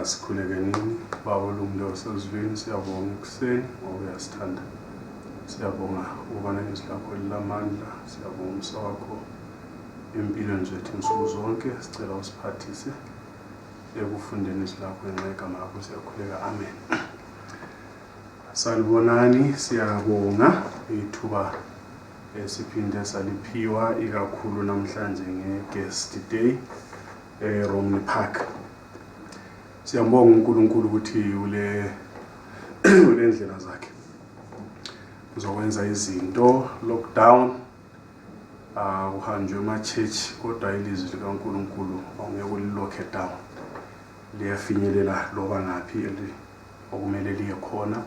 Sikhuleke nini baba olungileyo sezulwini, siyabonga ekuseni ngoba uyasithanda. Siyabonga ukubana izwi lakho lilamandla, siyabonga umsa wakho empilweni zethu insuku zonke. Sicela usiphathise ekufundeni izwi lakho ngenxa yegama lakho, siyakhuleka, amen. Salibonani, siyabonga ithuba esiphinde saliphiwa ikakhulu namhlanje nge-guest day Romney Park. Siyambonga uNkulunkulu ukuthi ule ndlela zakhe uzokwenza izinto, lockdown, uhanjwe ema-church, kodwa ilizwi likaNkulunkulu awungeke ulilokhe down, liyafinyelela loba ngaphi okumele liye khona.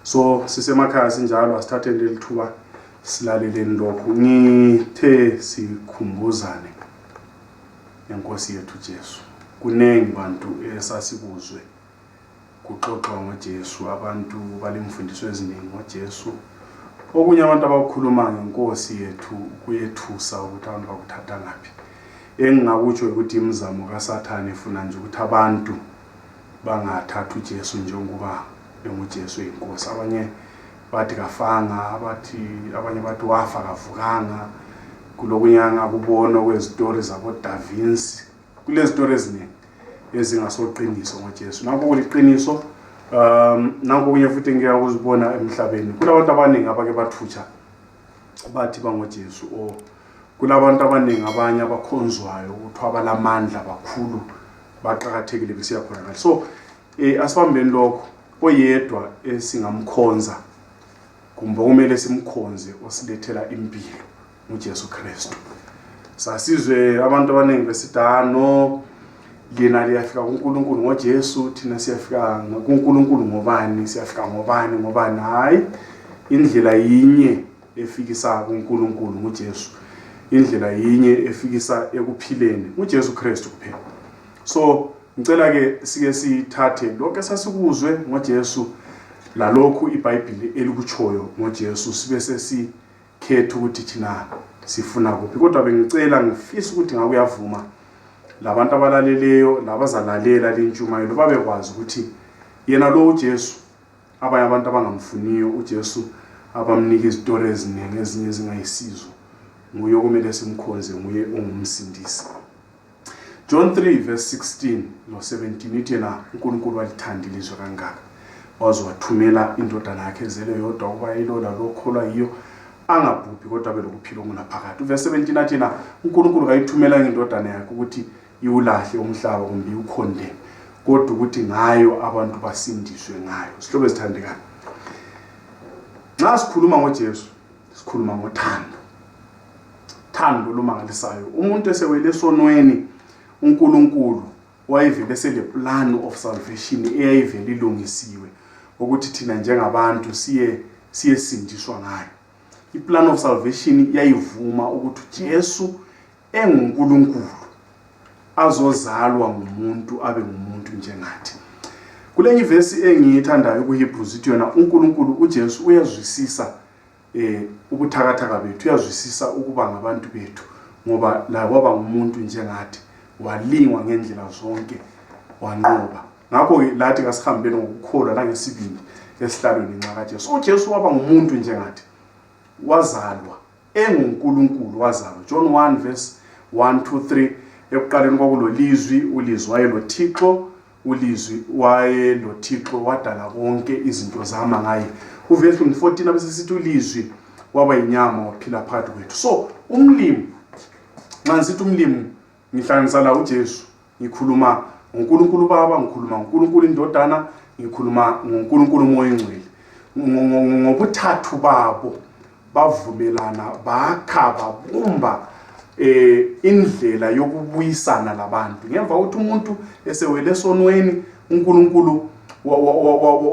So sisemakhaya sinjalo, asithathe leli thuba silaleleni lokhu. Ngithe sikhumbuzane ngenkosi yethu Jesu. Kunengi bantu esasikuzwe kuxoxwa ngoJesu, abantu balemfundiso eziningi ngoJesu. Okunye abantu abakhuluma ngenkosi yethu kuyethusa ukuthi abantu bakuthatha ngaphi. Engingakutsho ukuthi imizamo kaSathane ifuna nje ukuthi abantu bangathatha uJesu njengoba enguJesu inkosi. Abanye bathi kafanga, abanye bathi wafa kavukanga. Kulokunyanga kubona kwezitori zabo Da Vinci. Kulezi zitori eziningi ezingasoqiniso ngoJesu. Nakho kuliqiniso, nakho kunye futhi ngeke ukuzibona emhlabeni. Kulabantu abaningi abake bathutsha bathi bangoJesu, o kulabantu abaningi abanye abakhonzwayo ukuthi abalamandla kakhulu baqhakathekile besiya khona ngale. So asibambeni lokho, oyedwa esingamkhonza kumbe kumele simkhonze osilethela impilo uJesu Kristu. Sasizwe abantu abaningi besitano lina liyafika kuNkulunkulu ngoJesu, thina siyafika kuNkulunkulu ngobani, siyafika ngobani. Hayi, indlela yinye efikisa kuNkulunkulu ngoJesu. Indlela yinye efikisa ekuphileni uJesu Kristu kuphela. So ngicela ke sike sithathe lokho esasikuzwe ngoJesu lalokhu iBhayibheli elikutshoyo ngoJesu, sibe sesikhetha ukuthi thina sifuna kuphi. Kodwa bengicela ngifisa ukuthi ngakuyavuma labantu abalaleleyo labazalalela lentshumayelo babekwazi ukuthi yena lo uJesu abanye abantu abangamfuniyo uJesu abamnika izitori eziningi ezinye ezingayisizo, nguye okumele simkhonze, nguye ongumsindisi. John 3:16 no 17 ithi yena uNkulunkulu walithanda ilizwe kangaka wazowathumela indodana yakhe ezele yodwa ukuba ilola lokholwa yiyo angabhubhi kodwa abe lokuphila okunaphakade. Verse 17 athi na uNkulunkulu kayithumela indodana yakhe ukuthi iwulahle umhlaba kumbe ukhondeme, kodwa ukuthi ngayo abantu basindiswe ngayo. Sihlobo ezithandekayo, nxa sikhuluma ngoJesu sikhuluma ngothando, thando lumangalisayo. Umuntu esewele esonweni, uNkulunkulu wayevele sele plan of salvation eyayivele ilungisiwe ukuthi thina njengabantu siye sindiswa ngayo. I-plan of salvation yayivuma ukuthi Jesu enguNkulunkulu azozalwa ngumuntu abe ngumuntu njengathi. Kulenye ivesi engiyithandayo kuHebrews ithi yona uNkulunkulu uJesu uyazwisisa ubuthakathaka bethu, uyazwisisa ukuba ngabantu bethu ngoba la waba ngumuntu njengathi, walingwa ngendlela zonke wanqoba. Ngakho lathi kasihambeni ngokukholwa langesibindi esihlalweni ngenxa kaJesu. uJesu waba ngumuntu njengathi, wazalwa enguNkulunkulu, wazalwa. John 1:1-3 ekuqaleni kwakulolizwi, ulizwi wayeloThixo, ulizwi wayeloThixo, wadala konke izinto zama ngaye. Verse 14 abesesithi ulizwi waba inyama waphila phakathi kwethu. So umlimi, nxa ngithi umlimi ngihlanganisa la uJesu, ngikhuluma ngoNkulunkulu Baba, ngikhuluma ngoNkulunkulu Indodana, ngikhuluma ngoNkulunkulu Moya Ngcwele. Ngobuthathu babo bavumelana bakha babumba indlela yokubuyisana labantu. Ngemva ukuthi umuntu esewele esonweni, uNkulunkulu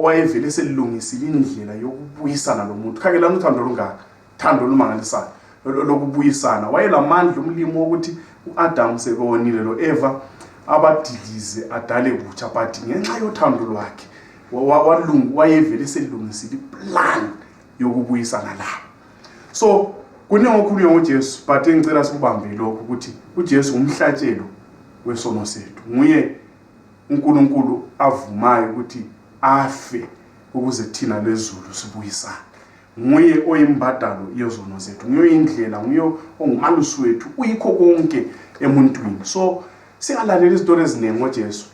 wayevele selilungisile indlela yokubuyisana lomuntu. Khakelana uthando lungaka, thando lumangalisayo lokubuyisana. Wayelamandla umlimi wokuthi uAdam sebonile lo Eva abadilize adale butsha, but ngenxa yothando lwakhe wayevele selilungisile iplan yokubuyisana labo. So kuneokhulunywa ngoJesu, but engicela sikubambe lokho ukuthi uJesu umhlatshelo wesono sethu. Nguye uNkulunkulu avumayo ukuthi afe ukuze thina lezulu sibuyisane. Nguye oyimbadalo yezono zethu, nguye indlela, nguye ongumalusi wethu, uyikho konke emuntwini. So singalaleli izitori eziningi ngoJesu,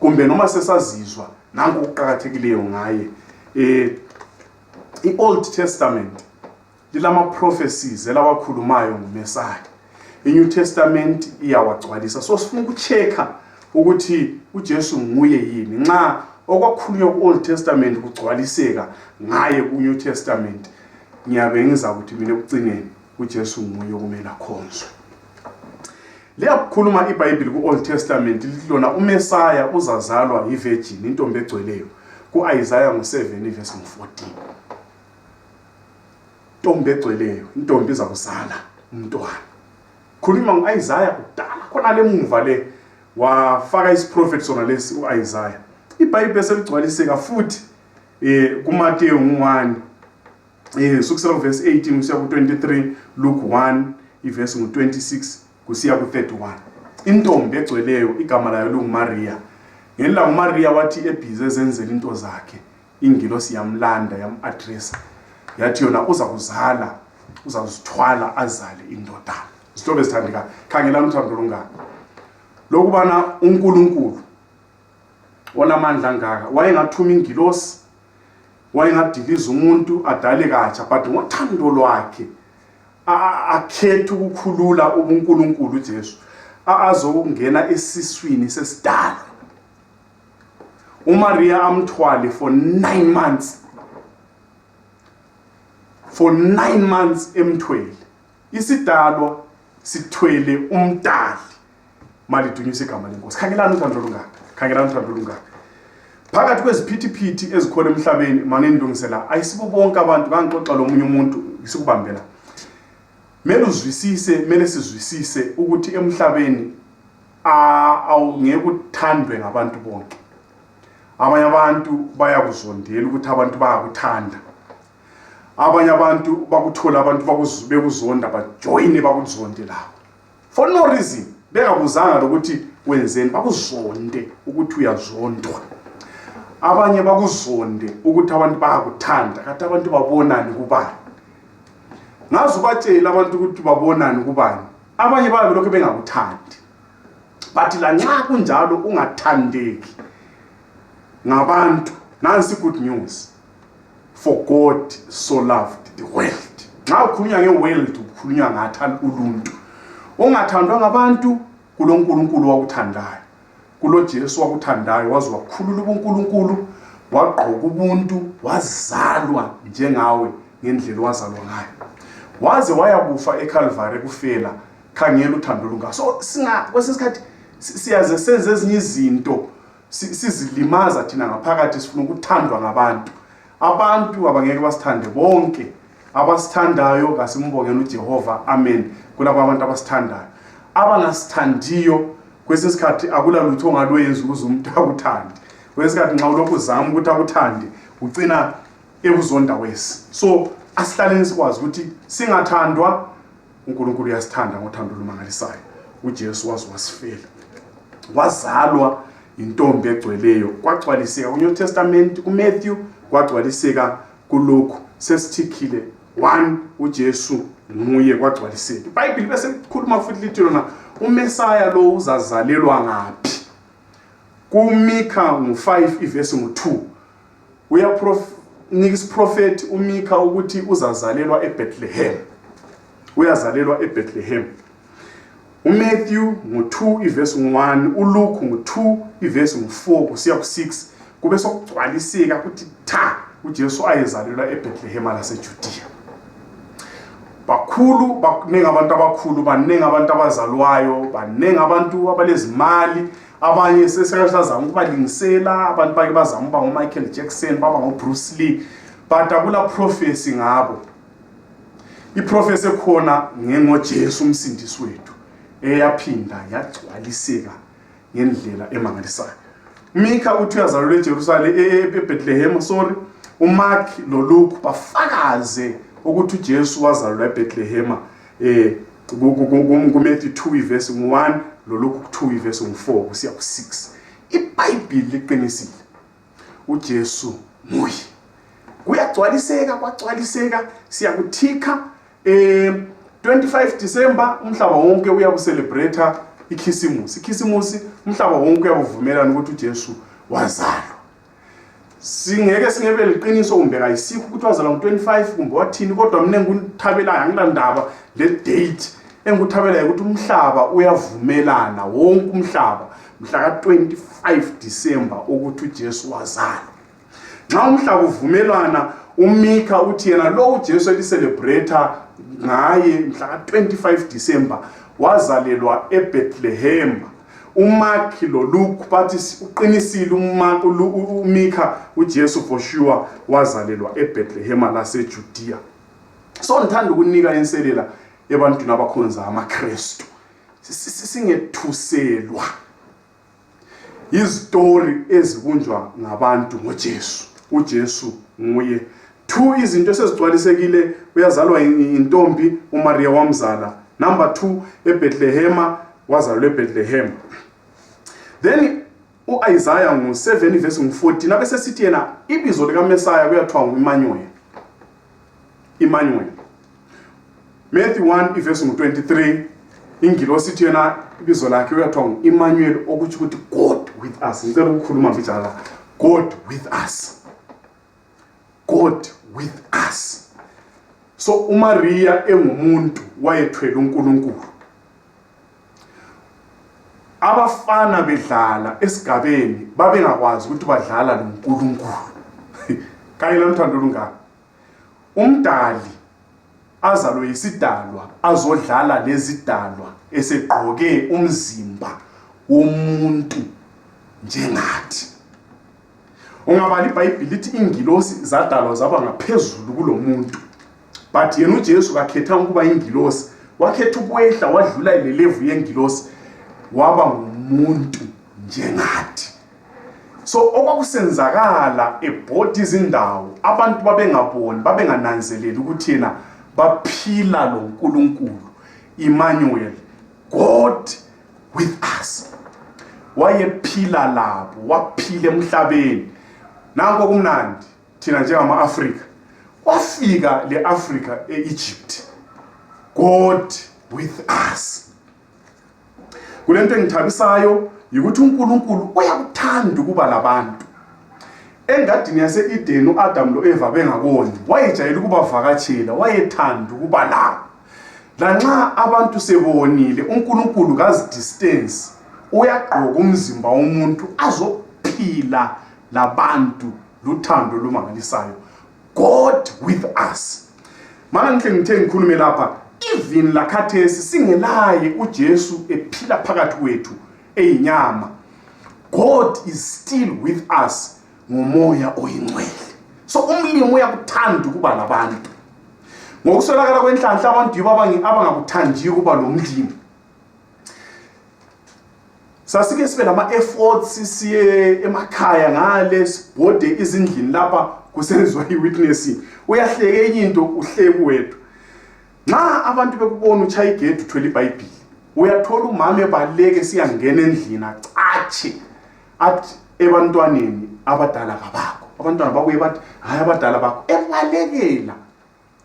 kumbe noma sesazizwa nanku ukuqhakathekileyo ngaye. I-Old Testament lilama prophecies elawakhulumayo nguMessiah. I-New Testament iyawagcwalisa. So sifuna ukuchecka ukuthi uJesu nguye yini. Nxa okwakhulunywa ku-Old Testament kugcwaliseka ngaye ku-New Testament, ngiyabe ngiza ukuthi mina ekucineni uJesu nguye okumele akhonzwe. Liyakhuluma iBhayibheli ku-Old Testament lithi uMessiah uzazalwa yivirgin, intombi egcweleyo, ku-Isaiah 7 verse 14. Intombi egcweleyo, intombi iza kuzala umntwana. Khuluma ngo-Isaiah kudala khona lemuva le wafaka isiprofeti sona lesi u-Isaiah. iBhayibheli seligcwaliseka futhi kuMateyu 1 kusukela verse 18 kusiya ku-23, Luke 1 verse 26 kusiya ku-31. Intombi egcweleyo igama layo lunguMaria. Ngelila uMaria wathi ebhizi ezenzela into zakhe, ingilosi yamlanda yam-addressa yathi yona uza kuzala, uzazithwala azale indodana. Isithobe esithandekayo, khangelani uthando lungaka lokubana uNkulunkulu onamandla angaka wayengathuma ingilosi, wayengadiliza umuntu adale katsha, but ngothando lwakhe akhetha ukukhulula ubuNkulunkulu uJesu azokungena esiswini sesidalo. uMaria amthwale for 9 months. For 9 months emthwele. Isidalwa sithwele umdali. Malidunyisa igama lenkosi. Khangelani uthando lungaka. Khangelani uthando lungaka. Phakathi kweziphithiphithi ezikhona emhlabeni manendungisela ayisibo bonke abantu ngangixoxa lo munye umuntu isikubambela. Mele uzwisise, mele sizwisise ukuthi emhlabeni awungeke uthandwe ngabantu bonke. Abanye abantu bayakuzondela ukuthi abantu bayakuthanda. Abanye abantu bakuthola abantu bekuzonda bajoyine bakuzonde lawo. For no reason. Bekabuzanga lokuthi wenzeni, bakuzonde ukuthi uyazondwa. Abanye bakuzonde ukuthi abantu bayakuthanda, kanti abantu babonani kubani. Ngazi ubatshela abantu ukuthi babonani kubani. Abanye babe lokho bengakuthandi. But la nxa kunjalo ungathandeki ngabantu, nansi good news. For God so loved the world. Nxa ukhulunywa ngeworld ukhulunywa ngathanda uluntu. Ongathandwa ngabantu kulo uNkulunkulu wakuthandayo. Kulo Jesu wakuthandayo waze wakhulula ubuNkulunkulu, wagqoka ubuntu, wazalwa njengawe ngendlela wazalwa ngayo. Waze wayakufa eCalvary kufela, khangela uthando lungaka. So kwesikhathi siyaze senze ezinye izinto sizilimaza thina ngaphakathi sifuna ukuthandwa ngabantu. Abantu abangeke basithande bonke. Abasithandayo kasimbongeni uJehova, amen. Kulabo abantu abasithandayo. Abangasithandiyo kwesikhathi akulalutho ongalwenza ukuze umuntu akuthande. Kwesikhathi nxa ulokhu uzama ukuthi akuthande ugcina ebuzonda wesi. So asihlaleni sikwazi ukuthi singathandwa, uNkulunkulu uyasithanda ngothando olumangalisayo. uJesu waze wasifela. Wazalwa intombi egcweleyo, kwagcwaliseka kuNew Testament kuMatthew, kwagcwaliseka kuLuke. Sesithikile 1 uJesu nguye kwagcwaliseka. iBhayibheli bese likhuluma futhi lithi lona uMessiah lo uzazalelwa ngaphi. kuMikha 5 verse 2 nika isiprofeti uMikha ukuthi uzazalelwa eBethlehem. Uyazalelwa eBethlehem. uMatthew 2 verse 1, uLuke 2 verse 4 kusiya ku6 kube sokugcwaliseka ukuthi uJesu ayezalelwa eBethlehem laseJudiya. Baningi abantu abakhulu, baningi abantu abazalwayo, baningi abantu abalezimali, abanye sesezama ukubalingisela, abantu bake bazama ukuba ngoMichael Jackson, baba ngoBruce Lee, but akula prophecy ngabo. Iprofesi ekhona ngoJesu umsindisi wethu eyaphinda yagcwaliseka ngendlela emangalisayo. uMikha uthi uyazalelwa eJerusalem eBethlehem, uMark noLuke bafakaze ukuthi uJesu wazalelwa eBethlehem kuMatthew 2 verse 1 noLuke 2 verse 4 kusiya ku6. iBhayibheli liqinisile. UJesu nguye. Kuyagcwaliseka kwagcwaliseka siyakuthika 25 December umhlaba wonke uyakucelebrate ikhisimusi. Ikhisimusi umhlaba wonke uyavumelana ukuthi uJesu wazalwa. Singeke singebe liqiniso kumbe kayisikho ukuthi wazalwa ngo25 kumbe wathini, kodwa mina ngikuthabela angilanda le date engikuthabela ukuthi umhlaba uyavumelana wonke umhlaba mhla ka25 December ukuthi uJesu wazalwa. Nxa umhlaba uvumelana uMika uthi yena lo uJesu elicelebrate ngaye mhla ka25 December wazalelwa eBethlehem. uMark lo Luke bathi uqinisile uMark uMika uJesu for sure wazalelwa eBethlehem laseJudea. So ngithanda ukunika inselela ebantwini abakhonza amaKristu singethuselwa izitori ezibunjwa ngabantu ngoJesu. uJesu nguye. 2 izinto esezigcwalisekile, uyazalwa intombi uMaria wamzala. Number 2 eBethlehem wazalwa eBethlehem. Then uIsaiah ngo7 verse 14 bese sithi yena ibizo lika Messiah kuyathiwa nguEmmanuel. Emmanuel. Matthew 1 verse 23 ingilosi sithi yena ibizo lakhe kuyathiwa nguEmmanuel okuthi ukuthi God with us. Ngicela ukukhuluma mbijala God with us. God with us. So uMaria engumuntu wayethwele uNkulunkulu. Abafana bedlala esigabeni babengakwazi ukuthi badlala noNkulunkulu. Kanye lomthando lungaka. Umdali azalwe isidalwa azodlala lezidalwa esegqoke umzimba womuntu njengathi. Ungabali iBhayibheli lithi ingilosi zadalwa zaba ngaphezulu kulomuntu. But yena uJesu akhetha ukuba ingilosi, wakhetha ukwehla wadlula ile level yengilosi waba ngumuntu njengathi. So okwakusenzakala ebhodi izindawo abantu babengaboni babengananzeleli ukuthi yena baphila lo uNkulunkulu Emmanuel, God with us. Wayephila labo, waphila emhlabeni. Nanko kumnandi thina njengama-Afrika wafika le-Afrika e-Egypt. God with us. Kulento engithabisayo ukuthi uNkulunkulu uyakuthanda ukuba labantu. Engadini yase-Eden uAdam lo-Eva bengakoni, wayejayela ukubavakatshela, wayethanda ukuba labo. Lanxa abantu sebonile uNkulunkulu kazi distance uyagqoka umzimba womuntu azophila labantu luthando lumangalisayo. God with us. Mana ngithe ngikhulume lapha even lakhathesi singelaye uJesu ephila phakathi kwethu eyinyama. God is still with us ngomoya oyingcwele. So umlimo uyakuthanda ukuba labantu. Ngokuswelakala kwenhlanhla abantu yibo abangakuthandi ukuba nomlimo. Sasike sibe nama efforts siye emakhaya ngale sibhode izindlini lapha kusenziwa iwitnessing. Uyahleke into uhleki wethu. Nxa abantu bekubona uchaya igedi uthwele iBhayibheli, uyathola umama ebaleke siyangena endlini acatshe athi ebantwaneni abadala kabakho. Abantwana bakuye bathi hayi abadala bakho, ebalekela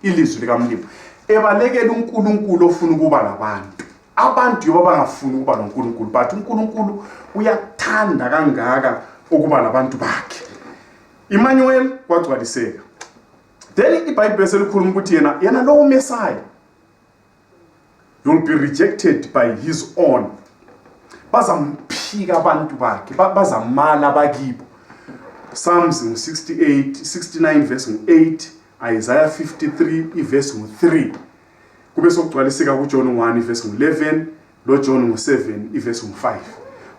ilizwi likaMlimo, ebalekela uNkulunkulu ofuna ukuba labantu. Abantu yibo abangafuni ukuba noNkulunkulu, but uNkulunkulu uyathanda kangaka ukuba labantu bakhe. Emmanuel kwagcwaliseka. Then iBhayibheli selikhuluma ukuthi yena lo Messiah will be rejected by his own. Bazamphika abantu bakhe, bazamala bakibo. Psalms 69 verse 8, Isaiah 53 verse 3. Kube sokugcwaliseka kuJohn 1 verse 11, lo John 7 verse 5.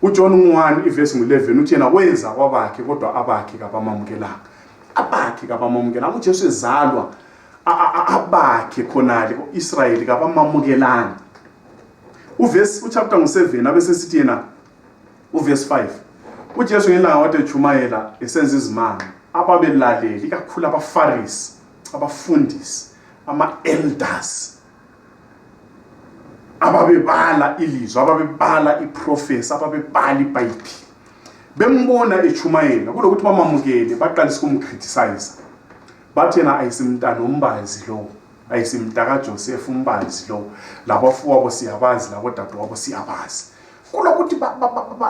uJohn 1 verse 11 uthi yena wenza kwabakhe kodwa abakhe kabamukelanga. Abakhe kabamukelanga. uJesu ezalwa abakhe khonale uIsrayeli kabamukelanga. Uchapter 7 abese sithi yena uverse 5. uJesu ngelanga wathi echumayela esenza izimanga ababelaleli ikakhulu abaFarisi, abafundisi, ama-elders ababebala ilizwi, ababebala iprofesi, ababebala iBhayibheli. bembona echumayela kulokuthi bamamukele baqalisa ukumcriticize bathi yena ayisimntana umbazi lo ayisimntaka Joseph umbazi lo labafowabo siyabazi labo dadewabo siyabazi kulokuthi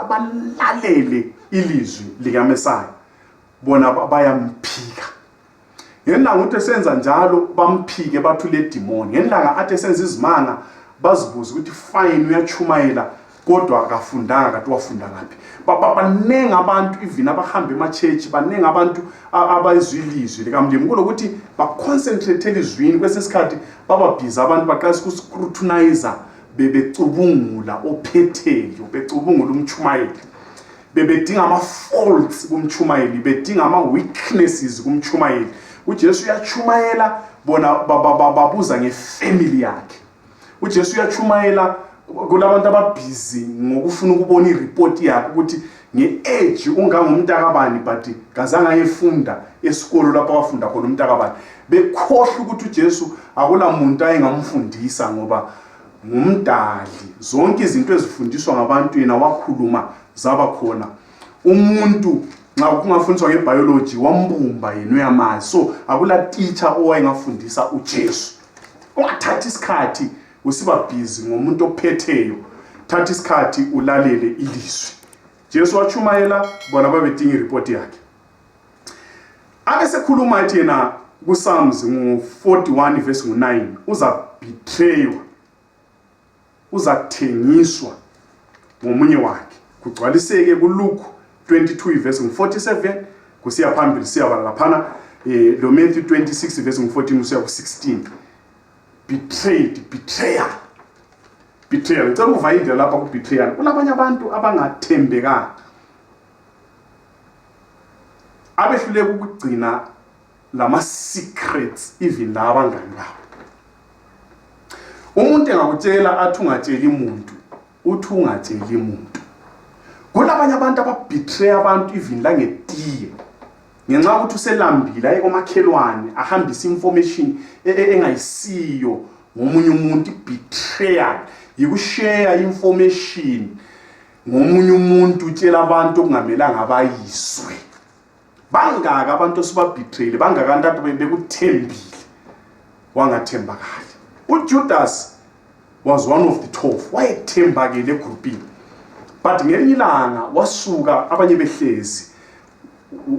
balalele ilizwi likaMesaya bona bayamphika ngelanga uthi esenza njalo bamphike bathule demon ngelanga athi esenza izimanga bazibuza ukuthi fine uyachumayela kodwa akafundanga kathi wafunda ngaphi banengi abantu even abahamba ema-church banengi abantu abayizwa ilizwi likaMlimi kulokuthi baconcentrate elizwini kwesinye isikhathi bababhiza abantu baqalisa ukuscrutinizer bebecubungula ophetheyo becubungula umchumayeli bebedinga ama-faults kumchumayeli bedinga ama-weaknesses kumchumayeli uJesu uyachumayela bona babuza ngefamily yakhe uJesu uyachumayela kulabantu ababhizi ngokufuna ukubona ireport yakhe ukuthi ngeage ungangumntakabani but kazange ayefunda esikolo lapho wafunda khona umntakabani bekhohle ukuthi uJesu akula muntu ayengamfundisa ngoba ngumdali zonke izinto ezifundiswa ngabantu yena wakhuluma zaba khona umuntu nxa kungafundiswa ngebiology wambumba yena uyamazi so akula teacher owayengafundisa uJesu ungathathi isikhathi usiba busy ngomuntu ophetheyo thatha isikhathi ulalele ilizwi Jesu wachumayela bona babedinga ireport yakhe abesekhuluma athi yena kuPsalms ngu41 verse 9 uza betraywa uzathengiswa ngomunye wakhe kugcwaliseke kuLuke 22 verse 47 kusiya phambili siyabala laphana lo Matthew 26 verse 14 kusiya ku16 betrayal ngicela ukuva indlela lapha ku betrayal kulabanye abantu abangathembekanga abehluleka ukugcina lama secrets even la abangani babo umuntu engakutshela athi ungatsheli umuntu uthi ungatsheli umuntu kulabanye abantu ababetray abantu even la ngetiye ngenxa ukuthi uselambile aye komakhelwane ahambisa information engayisiyo ngomunye umuntu betrayal yikushare information ngomunye umuntu utshela abantu okungamelanga abayizwe bangaka abantu osibabetray bangaka abantu bekuthembile wangathembakali uJudas was one of the 12 wayethembakele egroupini but ngelinye ilanga wasuka abanye behlezi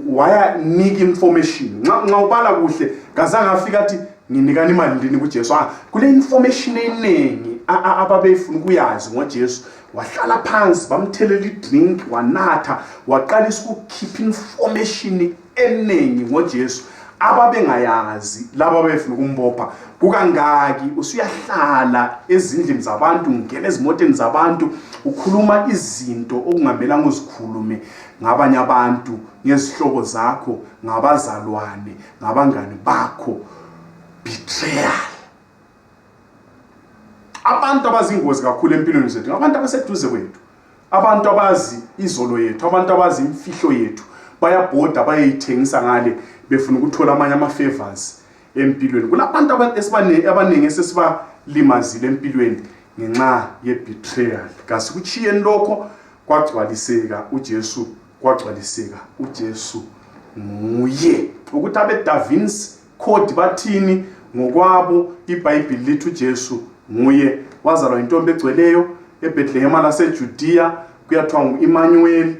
waya nika information nxa ubala kuhle kazange afika athi nginikani imali lini kuJesu kule information enengi ababefuna ukuyazi ngoJesu wahlala phansi bamthelela idrink wanatha waqalisa ukukhipha information enengi ngoJesu ababengayazi laba befuna ukumbopha kukangaki usuyahlala ezindlini zabantu ngene ezimoteni zabantu ukhuluma izinto okungamelanga uzikhulume ngabanye abantu ngezihlobo zakho ngabazalwane ngabangani bakho betrayal abantu abazingozi kakhulu empilweni zethu ngabantu abaseduze kwethu abantu abazi izolo yethu abantu abazi imfihlo yethu bayabhoda bayayithengisa ngale befuna ukuthola amanye ama-favors empilweni kulabantu abaningi esesibalimazile empilweni ngenxa ye-betrayal kasi kuchiyeni lokho kwagcwaliseka uJesu kwagcwaliseka uJesu nguye ukuthi abe-Da Vinci Code bathini ngokwabo iBhayibheli lithi uJesu nguye wazalwa intombi egcweleyo eBethlehem laseJudiya kuyathiwa nguEmmanuel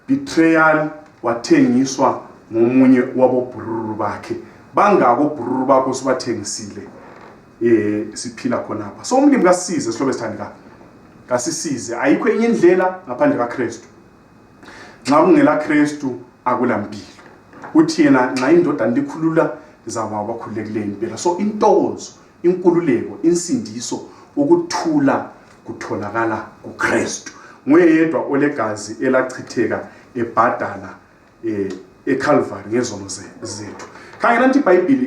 betrayal wathengiswa ngomunye wabobhururu bakhe bangako obhururu bakho sibathengisile siphila khonapha so umlimi kasisize sihlobo esithandikayo kasisize ayikho enye indlela ngaphandle kaKristu nxa kungela Kristu akulampilo uthi yena nxa indoda likhulula izaba abakhululekileyo impela so intokozo inkululeko insindiso ukuthula kutholakala kuKristu nguye yedwa olegazi elachitheka ebhadala eCalvary ngezono zethu khangela nti iBhayibheli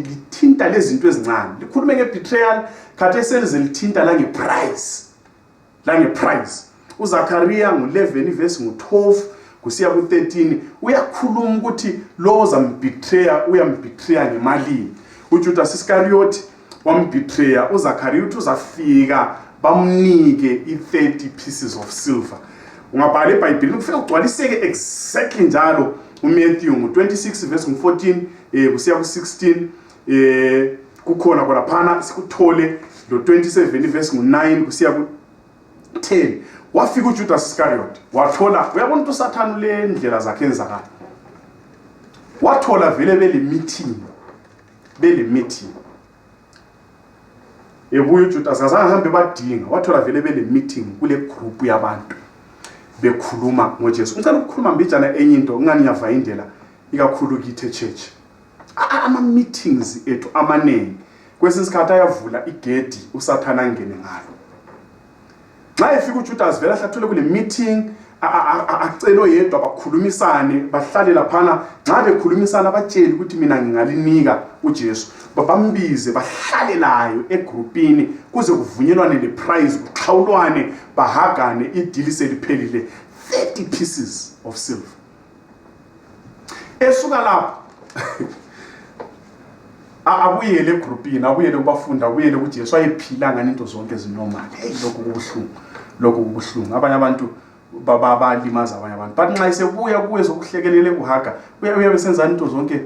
lithinta lezi zinto ezincane likhulume ngebetrayal khathesi elize lithinta langeprice uZakhariya ngo11 verse ngo12 kusiya ku13 uyakhuluma ukuthi lo ozambetray uyambetray ngemali uJudas Iscariot wambetray uZakhariya uthi uzafika bamnike i30 pieces of silver ungabhala eBhayibhelini kufika ugcwaliseke exactly njalo uMatthew 26 verse 14 kusiya ku16 kukhona khona phana sikuthole lo 27 verse 9 kusiya ku10 wafika uJudas Iscariot wathola uyabona uSathane le ndlela zakhe enzakala wathola vele bele meeting ebuye uJudas azahambe badinga wathola vele bele meeting kule group yabantu bekhuluma ngoJesu ngicela ukukhuluma mbijana enye into ngani yava indlela ikakhulu kithe church ama meetings ethu amanengi kwesinye isikhathi ayavula igedi uSathane angene ngalo nxa efika uJudas vele ahlathule kule meeting acelo yedwa bakhulumisane bahlale laphana nxa bekhulumisana abatsheli ukuthi mina ngingalinika uJesu babambize bahlale layo egroupini kuze kuvunyelwane leprize kuxhawulwane bahagane ideal seliphelile 30 pieces of silver esuka lapho abuyele egroupini abuyele kubafunda abuyele kuJesu ayephila ngani into zonke ezinormal hey lokho kubuhlungu abanye abantu babalimaza abanye abantu but nxa isebuya kuwe zokuhlekelele kuhaga uyabe senza into zonke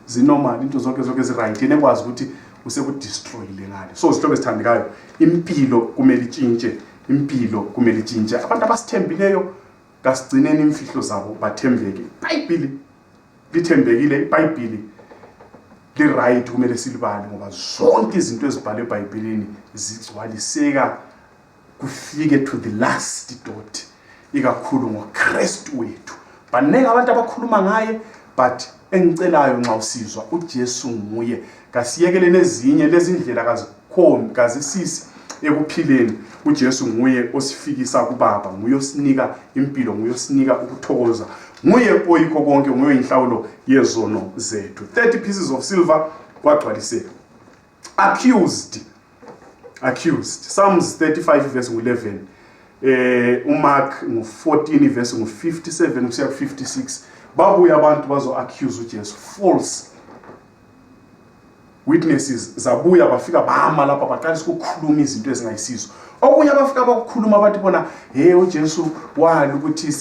zinormal into zonke ziright nekwazi ukuthi usekudestroyile ngale so isihlobo esithandekayo impilo kumele itshintshe abantu abasithembileyo kasigcineni imfihlo zabo bathembeke iBhayibheli lithembekile iBhayibheli li-right kumele silibale ngoba zonke izinto ezibhalwe eBhayibhelini zigcwaliseka kufike to the last dot ikakhulu ngoKristu wethu banenge abantu abakhuluma ngaye but engicelayo nxa usizwa uJesu nguye kasiyekele nezinye lezindlela kazisisi ekuphileni uJesu nguye osifikisa kuBaba nguye osinika impilo nguye osinika ukuthokoza nguye oyikho konke nguye inhlawulo yezono zethu 30 pieces of silver kwagcwaliseka accused Psalms 35 verse 11 uMark 14 verse 57 kusiya 56 babuya abantu bazo accuse uJesu false witnesses zabuya bafika bahama lapha baqalisa ukukhuluma izinto ezingayisizo okunye abafika bakukhuluma bathi bona hey uJesu wali ukuthi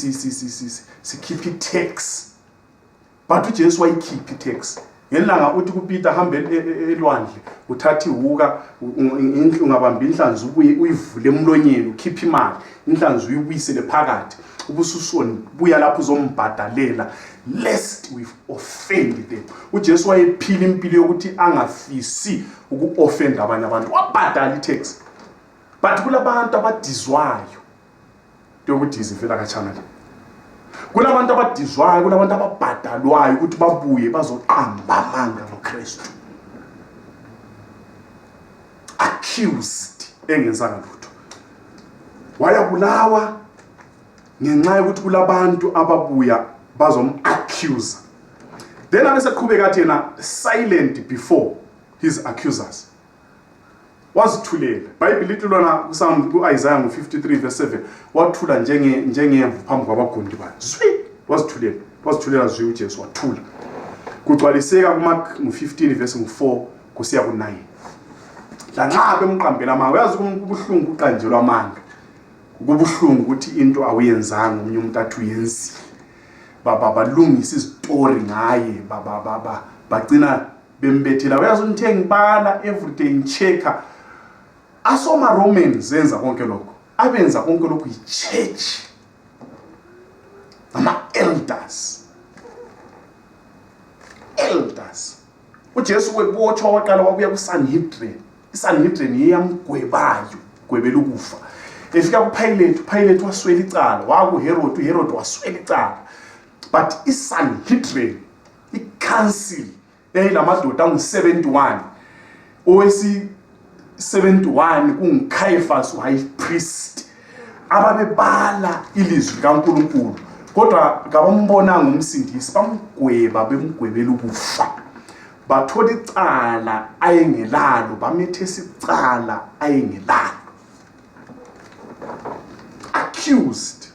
sikhiphe tax but uJesu wayikhiphe tax ngelanga uthi kuPeter hambe elwandle uthathi ihuka ungabamba inhlanzi uyivule emlonyeni ukhiphe imali inhlanzi uyibuyisele phakathi ubususoni buya lapho uzombhadalela lest we offend them uJesu wayephila impilo yokuthi angafisi ukuoffend abanye abantu wabhadala itax but kulabantu abadizwayo yokudiza vela kachana kulabantu abadizwayo kulabantu ababhadalwayo ukuthi babuye bazoqamba amanga noKristu accused engenzanga lutho wayabulawa ngenxa yokuthi kulabantu ababuya bazom-accuse then abeseqhubeka athi yena silent before his accusers wazithulela iBhayibheli lithi lona ku-Isaiah 53 verse 7 wathula njengemvu phambi kwabagundi bakhe wazithulela zwi uJesu wathula kugcwaliseka kuMark 15 verse 4 kusiya ku9 lanxa bemqambela amanga uyazi kubuhlungu uqanjelwa amanga kubuhlungu ukuthi into awuyenzanga umunye umuntu athi uyenzile balungisa izitori ngaye bagcina bembethela uyazi unithe ngibala everyday ngichecka asoma Romans zenza konke lokho abenza konke lokho ichurch ama elders uJesu webotshwa waqala wabuya kuSanhedrin iSanhedrin iyamgwebayo gwebela ukufa efika kuPilate waswela icala wakuHerod waswela icala but iSanhedrin iCouncil eyilamadoda angu71 owesi 71 kunguCaiphas high priest ababebala ilizwi likaNkulunkulu kodwa ngabambona ngumsindisi bemgwebela ukufa bathola icala ayengelalo bamethesa icala ayengelalo accused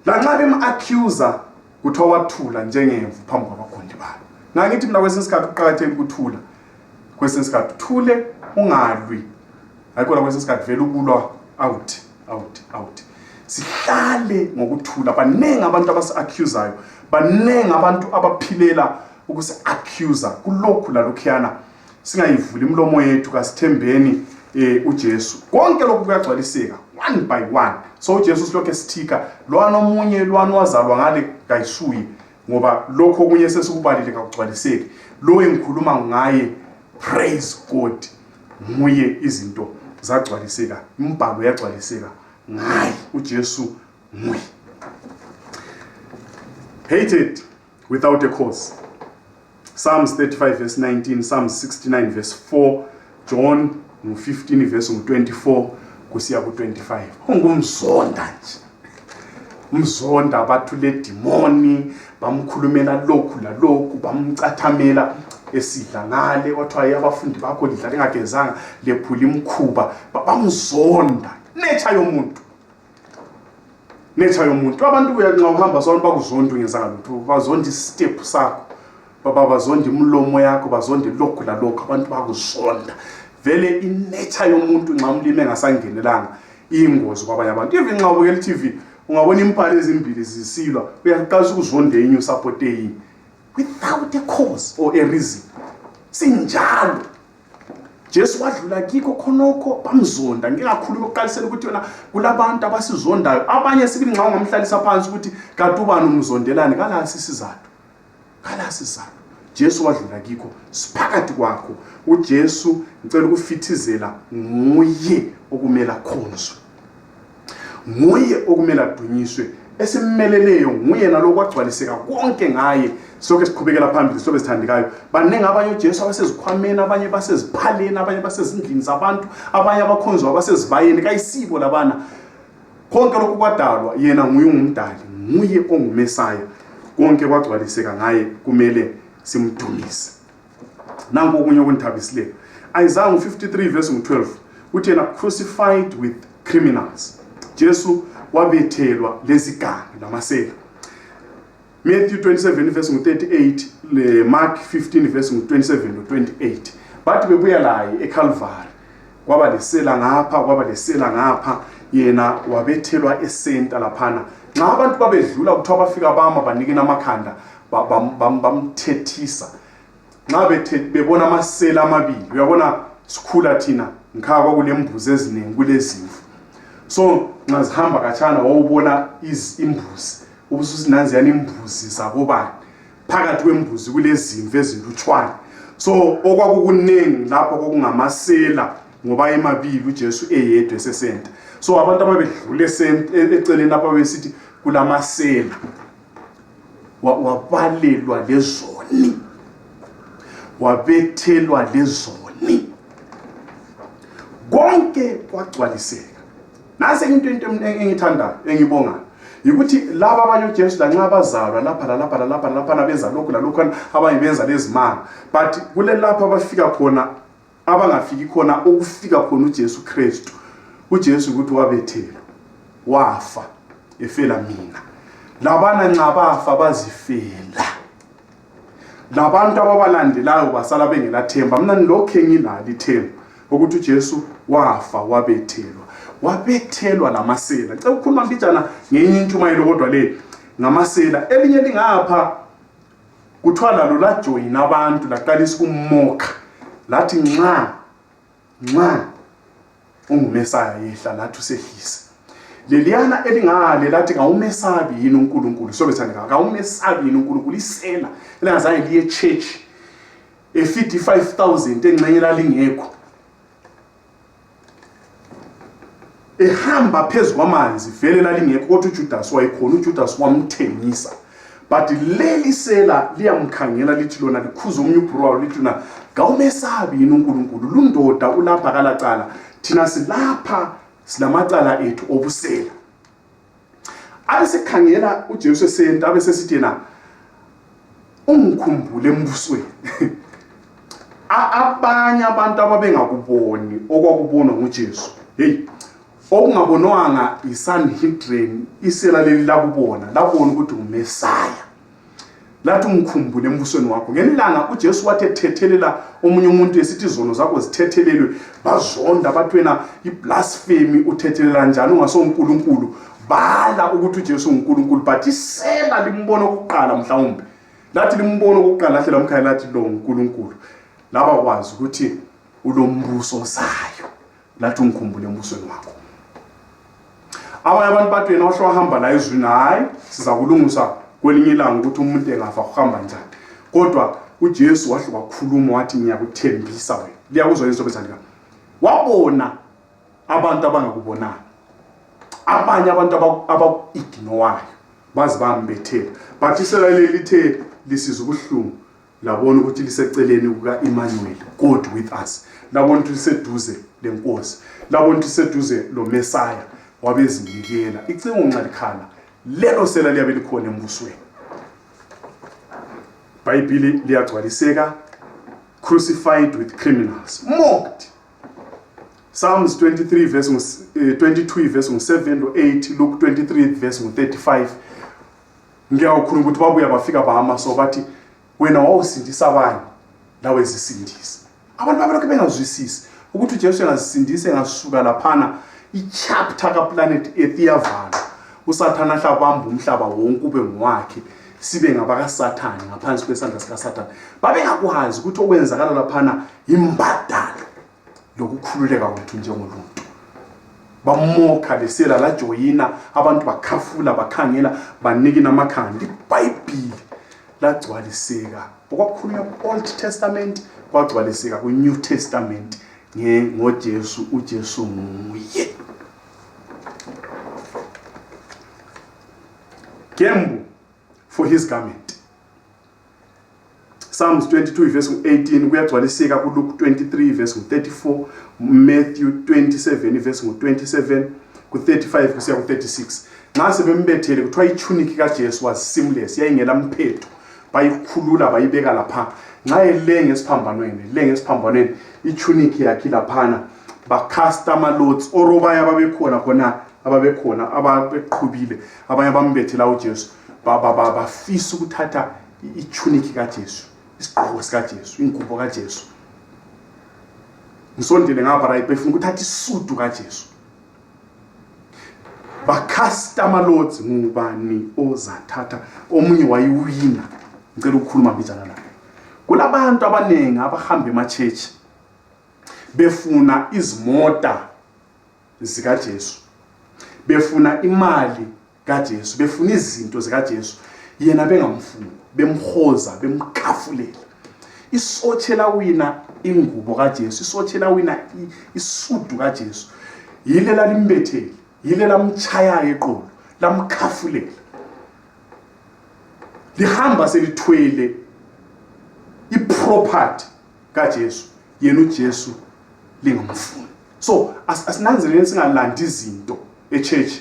lanxa bem-accuser kuthiwa wathula njengemvu phambi kwabagundi bakhe ngangithi mina kwesinye isikhathi uqakathekile ukuthula kwesinye isikhathi uthule ungalwi ayikho la kwesinye isikhathi vele ukulwa out sihlale ngokuthula. Baningi abantu abasi-accusayo, baningi abantu abaphilela ukusi-accusa kulokhu lalokhuyana. Singayivuli imlomo yethu, kasithembeni uJesu. Konke lokhu kuyagcwaliseka one by one. So uJesu silokhu esithika lwana omunye lwana wazalwa ngale kayisuyi, ngoba lokho okunye sesikubalile kakugcwaliseki. Lo engikhuluma ngaye, praise God, nguye izinto zagcwaliseka, imbhalo yagcwaliseka ngaye uJesu nguye. Hated without a cause. Psalms 35 verse 19, Psalms 69 verse 4, John 15 verse 24 kusiya ku-25. Ungumzonda nje, umzonda bathule demoni, bamkhulumela lokhu lalokhu, bamcathamela esidla ngale, kwathiwa abafundi bakho lidla lingagezanga lephula imkhuba, bamzonda. Nature yomuntu, nature yomuntu. Abantu nxa uhamba sona bakuzonda ungenzanga lutho, bazonda istep sakho, bazonda imlomo yakho, bazonda lokhu lalokhu, abantu bakuzonda. Vele inature yomuntu nxa umlime engasangenelanga ingozi kwabanye abantu. Even nxa ubukela TV ungabona impala ezimbili zisilwa, uyaqala ukuzonda enye usupport enye without a cause or a reason. Sinjalo Jesu wadlula kiko khonokho bamzonda. Ngingakhuluma ukuqalisela ukuthi wena kulabantu abasizondayo, abanye sibili nxa ungamhlalisa phansi ukuthi kanti ubani umzondelane, kalasi isizathu, kalasi isizathu. Jesu wadlula kiko siphakathi kwakho. uJesu ngicela ukufithizela nguye okumela khonzwe, nguye okumela dunyiswe, esimmeleleyo nguye naloko agcwaliseka konke ngaye. Sonke siqhubekela phambili, sobe sithandekayo. Baningi abanye uJesu abasezikhwameni, abanye baseziphaleni, abanye basezindlini zabantu, abanye abakhonzwa abasezibayeni, kayisibo labana. Konke lokhu kwadalwa yena nguye ungumdali, nguye ongumesaya. Konke kwagcwaliseka ngaye, kumele simdumise. Nanku okunye okundithabisileyo, Isaiah 53 verse 12 uthi yena crucified with criminals. Jesu wabethelwa lezigangi namasela. Matthew 27 verse 38, Mark 15 verse 27 to 28. Bathi bebuya laye eCalvary, kwaba lesela ngapha, kwaba lesela ngapha, yena wabethelwa esenta laphana. Nxa abantu babedlula kuthiwa bafika bama banikina amakhanda, bamthethisa. Nxa bebona amasela amabili, uyabona sikhula thina ngikhaya kwakulembuzi eziningi kulezimvu. So nxa zihamba katshana wawubona imbuzi, ubususinanziyana imbuzi zabobani, phakathi kwembuzi kulezimvu ezilutshwana. So okwakukunengi lapho kokungamasela ngoba emabili uJesu eyedwa esesenta. So abantu ababedlula eceleni lapha besithi kulamasela, wabalelwa lezoni, wabethelwa lezoni, konke kwagcwaliseka. Nase into engithandayo engibongayo ukuthi laba abanye uJesu lanxa abazalwa lapha nabenza lokhu lalokhu, abanye benza lezimanga, but kule lapha abafika khona abangafiki khona okufika khona uJesu Kristu. uJesu ukuthi wabethelwa, wafa, efela mina. Labana nxa bafa bazifela, labantu ababalandelayo basala bengelathemba. Mina nilokho engilalo ithemba ukuthi uJesu wafa, wabethelwa lamasela. Ngicela ukukhuluma mbijana ngenye intshumayelo kodwa le ngamasela. Elinye lingapha kuthiwa lalo lajoyina abantu, laqalisa ukummoka, lathi nxa ungumesaya yehla lathi usehlise. Leliyana elingale lathi kawumesabi yini uNkulunkulu, sobe thandeka, kawumesabi yini uNkulunkulu. Isela elingazange liye church, 55,000 engxenye lalingekho, ehamba phezu kwamanzi, vele lalingekho, kodwa uJudas wayekhona. uJudas wamthengisa. But leli sela liyamkhangela lithi lona likhuza omnye ubhruwayo lithi lona kawumesabi yini uNkulunkulu, lundoda ulapha kalacala, thina silapha silamacala ethu obusela. Abesekhangela uJesu esenta, abesesithi yena ungikhumbule embusweni. Abanye abantu ababengakuboni okwakubonwa nguJesu, hey, okungabonwanga iSanhedrin, isela leli lakubona, labona ukuthi umesaya, lathi ungikhumbule embusweni wakho. Ngelilanga uJesu wathi ethethelela omunye umuntu esithi izono zakho zithethelelwe, bazonda bathi wena iblasphemy uthethelela njani ungasonkulunkulu. Bala ukuthi uJesu uNkulunkulu, but isela limbona okokuqala mhlawumbe. Lathi limbona okokuqala lahle lamkhaya lathi lo uNkulunkulu. Laba kwazi ukuthi ulombuso osayo. Lathi ungikhumbule embusweni wakho. Abanye abantu bathi wena wahamba la ezweni, hayi siza kulungisa kwelinye ilanga ukuthi umuntu engafa uhamba njani. Kodwa uJesu wahle wakhuluma wathi ngiyakuthembisa wena. Liyakuzwa into bezalika. Wabona abantu abangakubonanga. Abanye abantu abaku-ignorewayo bazi bambethela. But isela lithe lisizwe ubuhlungu labona ukuthi liseceleni kuka Emmanuel, God with us. Labona ukuthi liseduze lenkosi. Labona ukuthi liseduze lo Messiah wabezinikela. Icingo nxalikhala lelo sela liyabe likhona embusweni. Bible liyagcwaliseka, crucified with criminals, mocked. Psalms 23 verse 22 verse 7 to 8, Luke 23 verse 35. Ngiyakhuluma ukuthi babuya bafika bahama so bathi wena wawusindisa abanye lawe zisindisa. Abantu babelokhu bengazwisisi ukuthi uJesu engazisindisa engasuka laphana ichapter ka planet Earth yavala. USathana hlabamba umhlaba wonke ube ngwakhe, sibe ngabaka Sathane ngaphansi kwesandla sika Sathane. Babengakwazi ukuthi okwenzakala laphana imbadalo lokukhululeka kwethu njengoluntu. Bamokha lesela la joyina abantu bakhafula bakhangela baniki namakhandi. iBhayibheli lagcwaliseka. Okwakhulunywa ku-Old Testament kwagcwaliseka ku-New Testament ngoJesu. uJesu nguye. Gamble for his garment. Psalms 22 verse 18 kuyagcwaliseka ku-Luke 23 verse 34, Matthew 27 verse 27, ku-35 kusiya ku-36. Nxa sebembethele kuthiwa itunic kaJesu was seamless, yayingela mphetho. Bayikhulula bayibeka lapha. Nxa elenge esiphambanweni itunic yakhe laphana bakhasta ama-lots orobaya ababekhona khona ababekhona ababeqhubile abanye bambethela uJesu bafisa ukuthatha itunic kaJesu, isigqoko sikaJesu, ingubo kaJesu. Ngisondele ngapha right befuna ukuthatha isudu kaJesu. Bakhasta ama-lots ngubani ozathatha, omunye wayiwina. Ngicela ukukhuluma mbijana la. Kulabantu abanengi abahamba ema-church befuna izimota zikaJesu, befuna imali kaJesu, befuna izinto zikaJesu, yena bengamfuni, bemhoza, bemkhafulela. Isothela wina ingubo kaJesu, isothela wina isudu kaJesu. Yile lalimbethele, yile lamchaya eqolo, lamkhafulela. Lihamba selithwele iproperty kaJesu, yena uJesu lingamfuni. So asinanzeleni singalandi izinto echurch,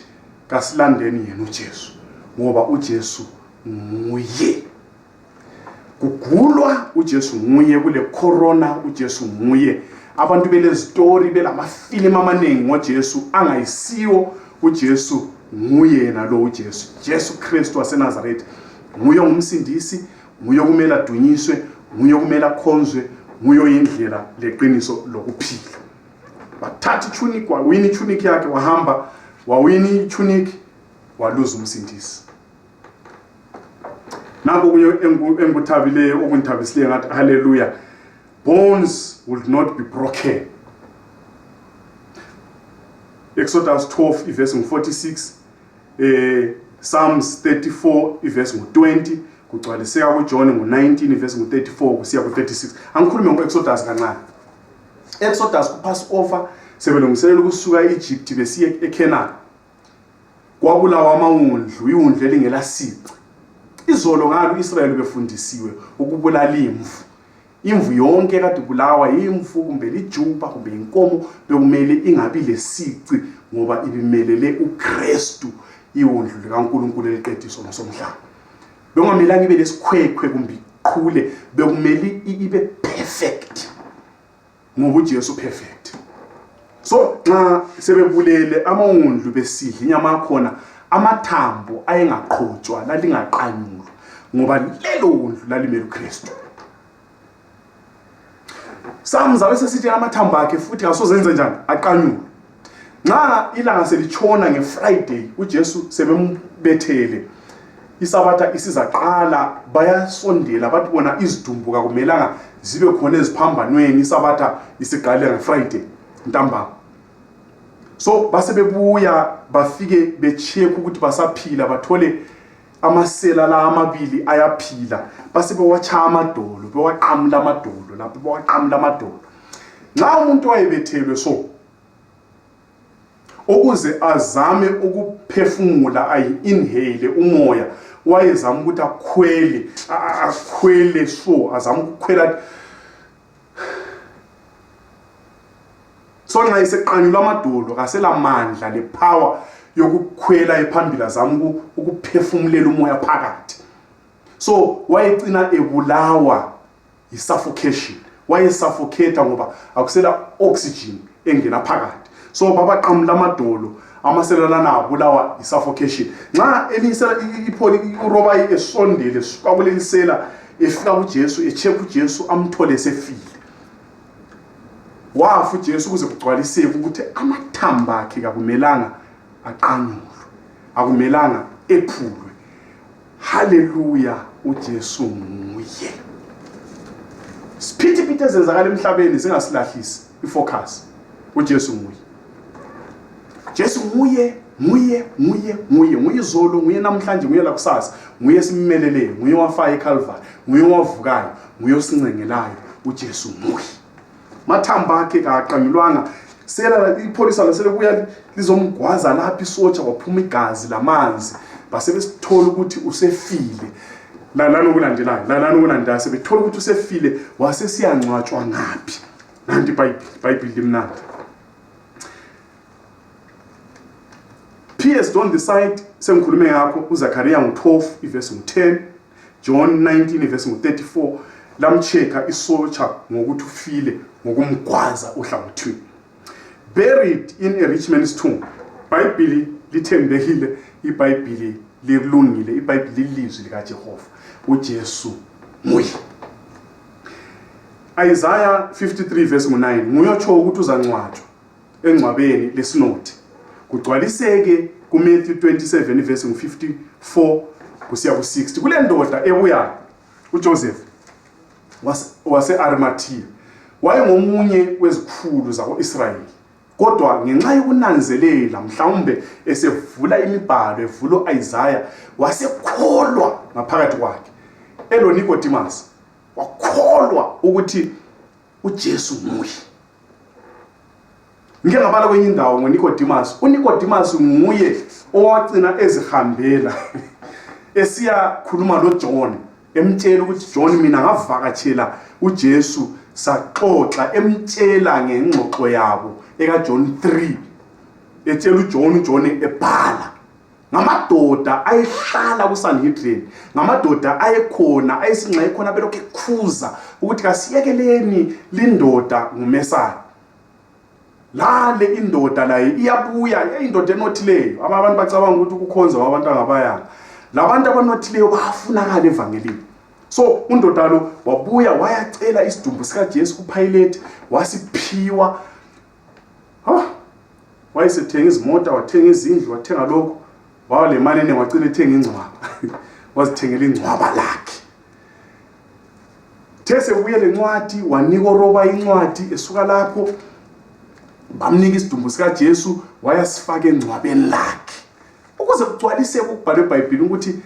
kasilandeni yena uJesu, ngoba uJesu nguye. Kugulwa uJesu nguye, kule corona uJesu nguye. Abantu bele story belamafilm amaningi ngoJesu angayisiwo. uJesu nguye nalo uJesu, Jesu Kristu waseNazaretha. Nguye ngumsindisi, nguye kumele adunyiswe, nguye kumele akhonzwe, nguye indlela leqiniso lokuphila. Bathatha itunic, wawina itunic yakhe, wahamba wawina itunic, waluza umsindisi. Nako kuye enguthabileyo okungithabisileyo ngathi hallelujah, bones will not be broken. Exodus 12 verse 46, Psalms 34 verse 20, kugcwaliseka kuJohn 19 verse 34 kusiya ku36. Angikhulume ngoExodus kancane. Exodus ku-Passover sebelungiselela ukusuka eEgypt besiye eCanaan. Kwabulawa amawundlu, iwundlu elingela sici. Izolo ngalo uIsrael befundisiwe ukubulala imvu. Imvu yonke kade bulawa imvu kumbe lijuba kumbe inkomo bekumele ingabi lesici ngoba ibimelele uKristu, iwundlu likaNkulunkulu eliqediso nosomhlaba. Bengamelanga ibe lesikhwekhwe kumbe iqhule, bekumele ibe perfect ngoba uJesu perfect. So nxa sebebulele amawundlu besidla inyama yakhona, amathambo ayengaqhutshwa lalingaqanyulwa. ngoba lelo wundlu lalimele uKristu. Samzabe sesithi amathambo akhe futhi asozenze njani aqanyule. Nxa ilanga selitshona ngeFriday uJesu sebembethele iSabatha isizaqala bayasondela bathi bona izidumbu akumelanga zibe khona eziphambanweni iSabatha isiqale ngeFriday ntambama. So base bebuya bafike becheck ukuthi basaphila bathole amasela la amabili ayaphila base bewacha amadolo bewaqamula amadolo lapho bewaqamula amadolo. Nxa umuntu wayebethelwe so ukuze azame ukuphefumula inhale umoya wayezama ukuthi akhwele so azama ukukhwela. So nxa iseqanyulwa amadolo kaselamandla le power yokukhwela ephambili azama ukuphefumulela umoya phakathi. So wayecina ebulawa isuffocation, wayesuffocate ngoba akusela oxygen engena phakathi. So babaqamula amadolo amasela lana abulawa isuffocation. Nxa elisela ipholi uroba esondele kwakulelisela efika uJesu echeck uJesu amthole sefile. Wafu uJesu kuze kugcwaliseke ukuthi amathamba akhe akumelanga aqanyulwe, akumelanga ephulwe. Haleluya, uJesu nguye. Siphithiphithi ezenzakala emhlabeni zingasilahlisi ifocus. uJesu nguye. Jesu nguye izolo, nguye namhlanje, nguye lakusasa, nguye simmeleleyo, nguye wafa eCalvary, nguye wavukayo, nguye osincengelayo. uJesu nguye. Mathamba akhe kaqanyulwanga. Sela ipolisa lasele kuya lizomgwaza lapha isotsha kwaphuma igazi lamanzi. Base besithola ukuthi usefile. Lalana ukulandelayo sebethola ukuthi usefile wase siyangcwatshwa ngaphi. Nanti iBhayibheli limnandi. PS on the side sengikhulume ngakho uZakhariya 12 iverse 10, John 19 iverse 34 lamcheka isotsha ngokuthi ufile ngokumgwaza ohlangothini. Buried in a rich man's tomb. iBhayibheli lithembekile, iBhayibheli lilungile, iBhayibheli lilizwi likaJehova. uJesu nguye. Isaiah 53 verse 9 nguye otsho ukuthi uzangcwatshwa engcwabeni lesinothi. Kugcwaliseke kuMatthew 27 verse 54 kusiya ku60. Kule ndoda ebuya uJoseph wase-Arimathea wayengomunye wezikhulu zako-Israyeli. Kodwa ngenxa yokunanzelela mhlawumbe esevula imibhalo evula uIsaiah wasekholwa ngaphakathi kwakhe. Nicodemus wakholwa ukuthi uJesu nguye. Ngike ngabala kwenye indawo ngoNicodemus. uNicodemus nguye owagcina ezihambela esiya khuluma loJohn emtshela ukuthi John mina ngavakatshela uJesu saxoxa emtshela ngengxoxo yabo ekaJohn 3 etshela uJohn ebhala ngamadoda ayehlala kuSanhedrin, ngamadoda ayekhona ayesinxa ekhona belokhu ekhuza ukuthi kasiyekeleni lindoda ngumesana. Lale indoda laye iyabuya indoda enothileyo. Abantu bacabanga ukuthi ukukhonza kwabantu angabayanga. Labantu abanothileyo bafunakala evangelini. So undoda lo wabuya wayacela isidumbu sikaJesu kuPilate wasiphiwa. Wayesethenga izimota, wathenga izindlu, wathenga lokho. Wale mali ene wacela ethenga ingcwaba. Wazithengela ingcwaba lakhe. These ubuye lencwadi wanika uroba incwadi esuka lapho bamnika isidumbu sikaJesu wayasifaka engcwabeni lakhe. Ukuze kugcwaliseke ukubhala eBhayibhelini ukuthi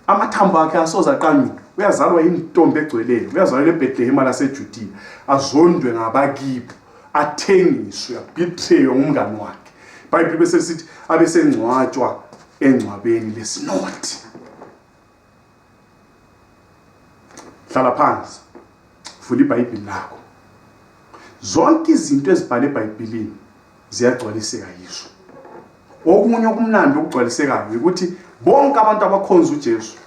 amathambo akhe asoza aqanyulwe. Uyazalwa intombi egcweleyo, uyazalwa eBethlehem laseJudiya, azondwe ngabakibo, athengiswe, abitheywe ngumngane wakhe. iBhayibheli bese sithi abesengcwatshwa engcwabeni lesinothi. Hlala phansi, vula iBhayibheli lakho. Zonke izinto ezibhale eBhayibhelini ziyagcwaliseka yizo. Okunye okumnandi okugcwalisekayo ukuthi bonke abantu abakhonza uJesu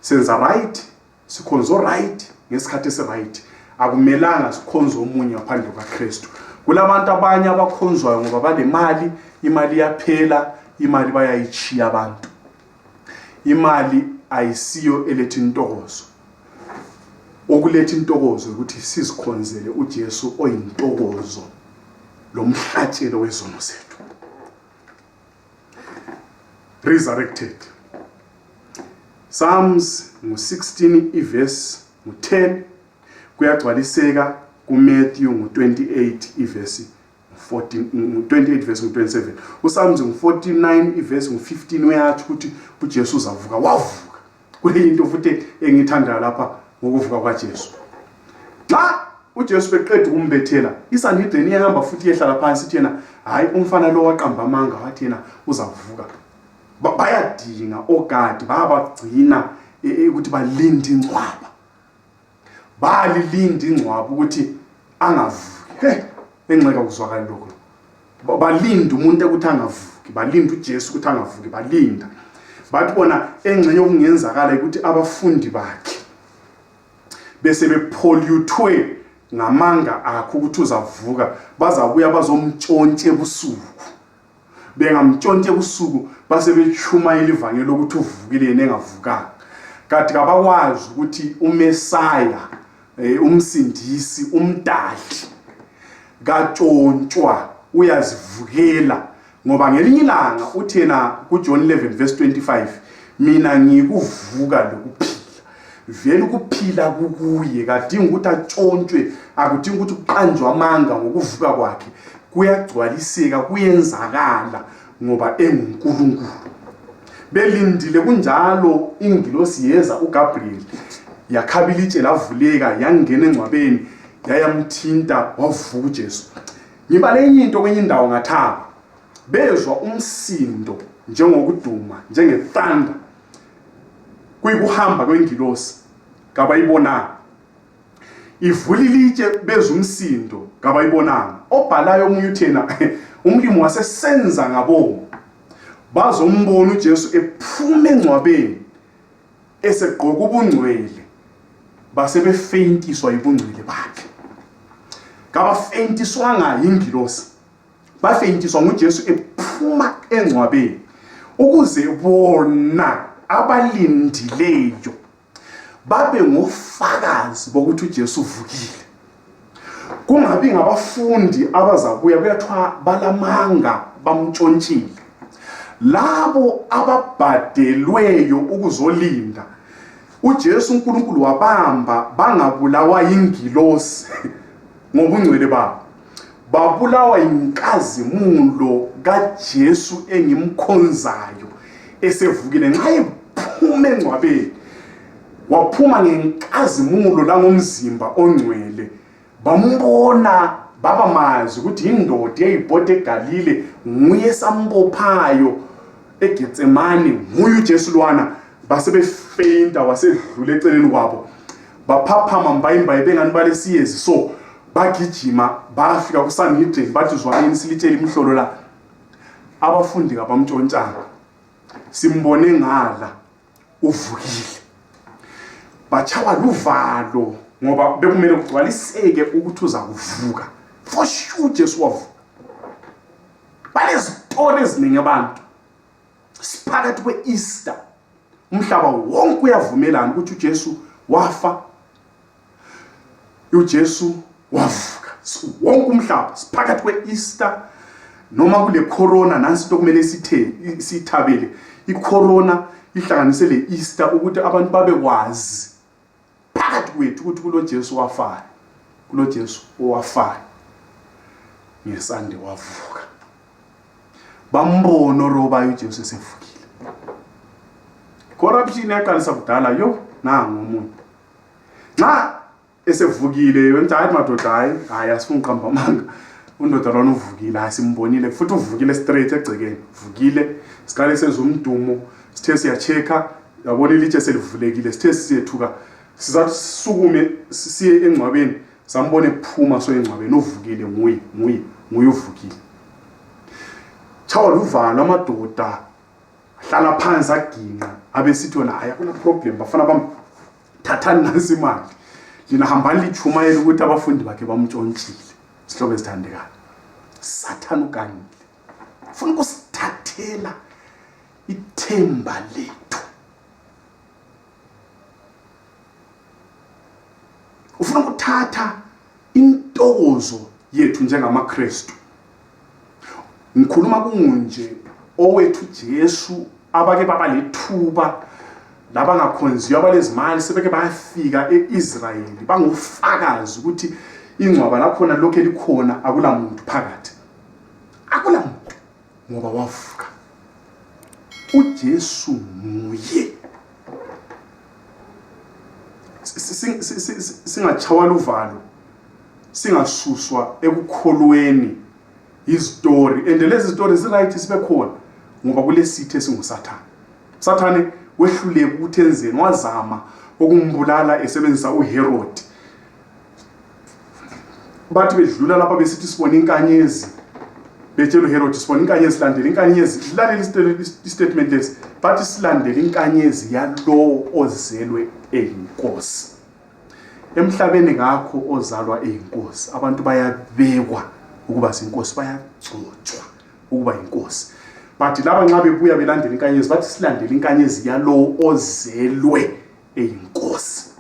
senza right, sikhonzo right ngesikhathi esiright. Akumelanga sikhonze omunye ngaphandle kukaKristu. Kulabantu abanye abakhonzwayo ngoba banemali, imali yaphela, imali bayayichiya abantu. Imali ayisiyo eletha intokozo. Okuletha intokozo ukuthi sizikhonzele uJesu oyintokozo lomhlatshelo wezono zethu. Resurrected. Psalms 16 iverse 10 kuyagcwaliseka kuMatthew 28 iverse 14 28 verse 27. UPsalms 49 iverse 15 uyathi ukuthi uJesu uzavuka, wavuka. Kule into futhi engithandala lapha ngokuvuka kwaJesu. Xa uJesu beqeda ukumbethela, iSanhedrin iyahamba futhi yehlala phansi ithi yena, hayi umfana lo waqamba amanga wathi yena uzavuka. Bayadinga ogadi babagcina ukuthi balinde ingcwaba. Balilinde ingcwaba ukuthi angavuki. Enxeka ukuzwakala lokho. Balinda umuntu ukuthi angavuki, balinda uJesu ukuthi angavuki, balinda. Bathi bona engxenye okungenzakala ukuthi abafundi bakhe bese bepollutwe ngamanga akho ukuthi uzavuka, bazabuya bazomtshontshe ebusuku. Bengamtshontshe ebusuku base bechumayela ivangeli ukuthi uvukile yena engavukanga. Kanti kabakwazi ukuthi uMesaya, umsindisi, umdali katshontshwa uyazivukela, ngoba ngelinye ilanga uthi yena kuJohn 11 verse 25, mina ngikuvuka lokuphila. Vele ukuphila kukuye, kadingi ukuthi atshontshe, akudingi ukuthi kuqanjwe amanga ngokuvuka kwakhe. Kuyagcwaliseka, kuyenzakala ngoba enguNkulunkulu. Belindile kunjalo ingilosi yeza uGabriel, yakhabila lavuleka, yangena engcwabeni, yayamthinta, wavuka uJesu. Ngibale enye into kwenye indawo ngathaba, bezwa umsindo njengokuduma, njengethunder, kuyikuhamba kwengilosi, kabayibonanga. Ivulilitshe bezwa umsindo, kabayibonanga. Obhalayo omunye uthena, umlimi wasesenza ngabomo, bazombona uJesu ephuma engcwabeni esegqoka ubungcwele, base befeintiswa yibungcwele bakhe. Kabafeintiswanga yingilosi, bafeintiswa nguJesu ephuma engcwabeni, ukuze bona abalindileyo babe ngofakazi bokuthi uJesu uvukile. Kungabi ngabafundi abazabuya kuyathiwa balamanga bamtshontshile. Labo ababhadelweyo ukuzolinda uJesu uNkulunkulu wabamba, bangabulawa yingilosi ngobungcwele babo, babulawa inkazimulo kaJesu engimkhonzayo esevukile. Nxa ephuma engcwabeni, waphuma ngenkazimulo langomzimba ongcwele, bambona babamazi ukuthi indoda eyibhoda eGalile, nguye sambophayo eGetsemane, nguye uJesu lwana. Base befeinta, wasedlula eceleni kwabo, baphaphama mbayimbayi bengani balesiyezi. So bagijima bafika kuSanhedrin, bathi zwaneni silitshela imhlolo la, abafundi kabamtshontshanga, simbone ngala uvukile. Bachawa luvalo ngoba bekumele kugcwaliseke ukuthi uza kuvuka. For sure Jesu wavuka. Balezitolo eziningi abantu siphakathi kweEaster, umhlaba wonke uyavumelana ukuthi uJesu wafa, uJesu wavuka. Wonke umhlaba siphakathi kweEaster, noma kule corona nansi into kumele sithabele. icorona ihlanganise le Easter ukuthi abantu babekwazi phakathi kwethu ukuthi kulo Jesu wafayo, kulo Jesu owafayo ngesande wavuka. Bambono roba uJesu esevukile. Corruption yaqalisa kudala yo nangu umuntu. Nxa esevukile wena athi madoda hayi asifuna uqamba amanga. Undoda lona uvukile, asimbonile futhi uvukile straight egcekeni. Vukile sikale senza umdumo, sithe siyachecka, yabona ilitshe selivulekile, sithe siyethuka, sizathi sukume siye engcwabeni, sambone phuma so engcwabeni uvukile, nguye uvukile. Chawa luvalo amadoda hlala phansi aginqa, abesithi wona hayi akuna problem, bafana bamthathani nasi imali. Lina hambani lichumayela ukuthi abafundi bakhe bamtshontshile. Sihlobo esithandekayo, Satan ukangile ufuna ukusithathela ithemba lethu. sithatha intokozo yethu njengamaKristu. Ngikhuluma kunje owethu Jesu abake baba lethuba labangakhonziyo abalezimali sebeke bayafika eIsrayeli bangofakazi ukuthi ingcwaba lakhona lokho elikhona akula muntu phakathi. Akula muntu ngoba wavuka. UJesu nguye. Singachawala uvalo, singasuswa ekukholweni izitori, and lezi zitori ziright sibe khona ngoba kulesithe singuSathane. Sathane wehluleke ukuthi enzeni, wazama ukumbulala esebenzisa uHerod. Bathi bedlula lapha besithi sibona inkanyezi, betshela uHerod sibona inkanyezi, landela inkanyezi, lalela istatement lesi, bathi silandela inkanyezi yalo ozelwe eyinkosi. Emhlabeni ngakho ozalwa eyinkosi, abantu bayabekwa ukuba sinkosi, bayagcotshwa ukuba inkosi. But laba nxa bebuya belandela inkanyezi bathi silandela inkanyezi yalo ozelwe eyinkosi.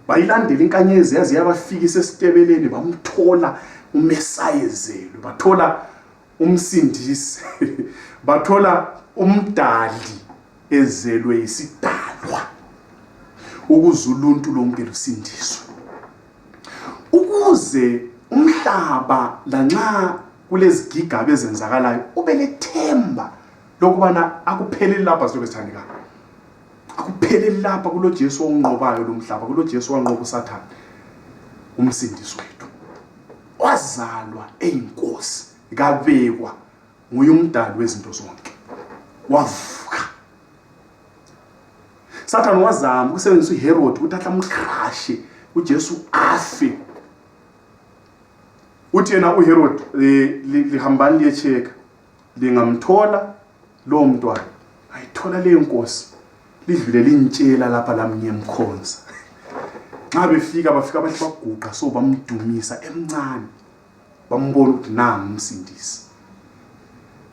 Bayilandela inkanyezi yaze yabafikisa esitebeleni, bamthola uMesaya ezelwe, bathola umsindisi, bathola umdali ezelwe isidalwa ukuze uluntu lonke lusindiswe. Ukuze umhlaba lanxa kulezi gigaba ezenzakalayo ube lethemba lokubana akupheleli lapha silobe sithandeka. Akupheleli lapha kulo Jesu onqobayo lomhlaba, kulo Jesu wanqoba uSathane, umsindisi wethu. Wazalwa eyinkosi, kabekwa nguye umdali wezinto zonke. Wavuka. Sathane wazama ukusebenzisa uHerod ukuthi atlamkrashe uJesu afe. Uthi yena uHerod lihambani liyecheka, lingamthola lo mntwana. Ayithola leyo nkosi, lidlule lintshela lapha lamnye emkhonza. Nxa befika bafika bahle baguqa so bamdumisa emncane, bambona ukuthi nangu umsindisi.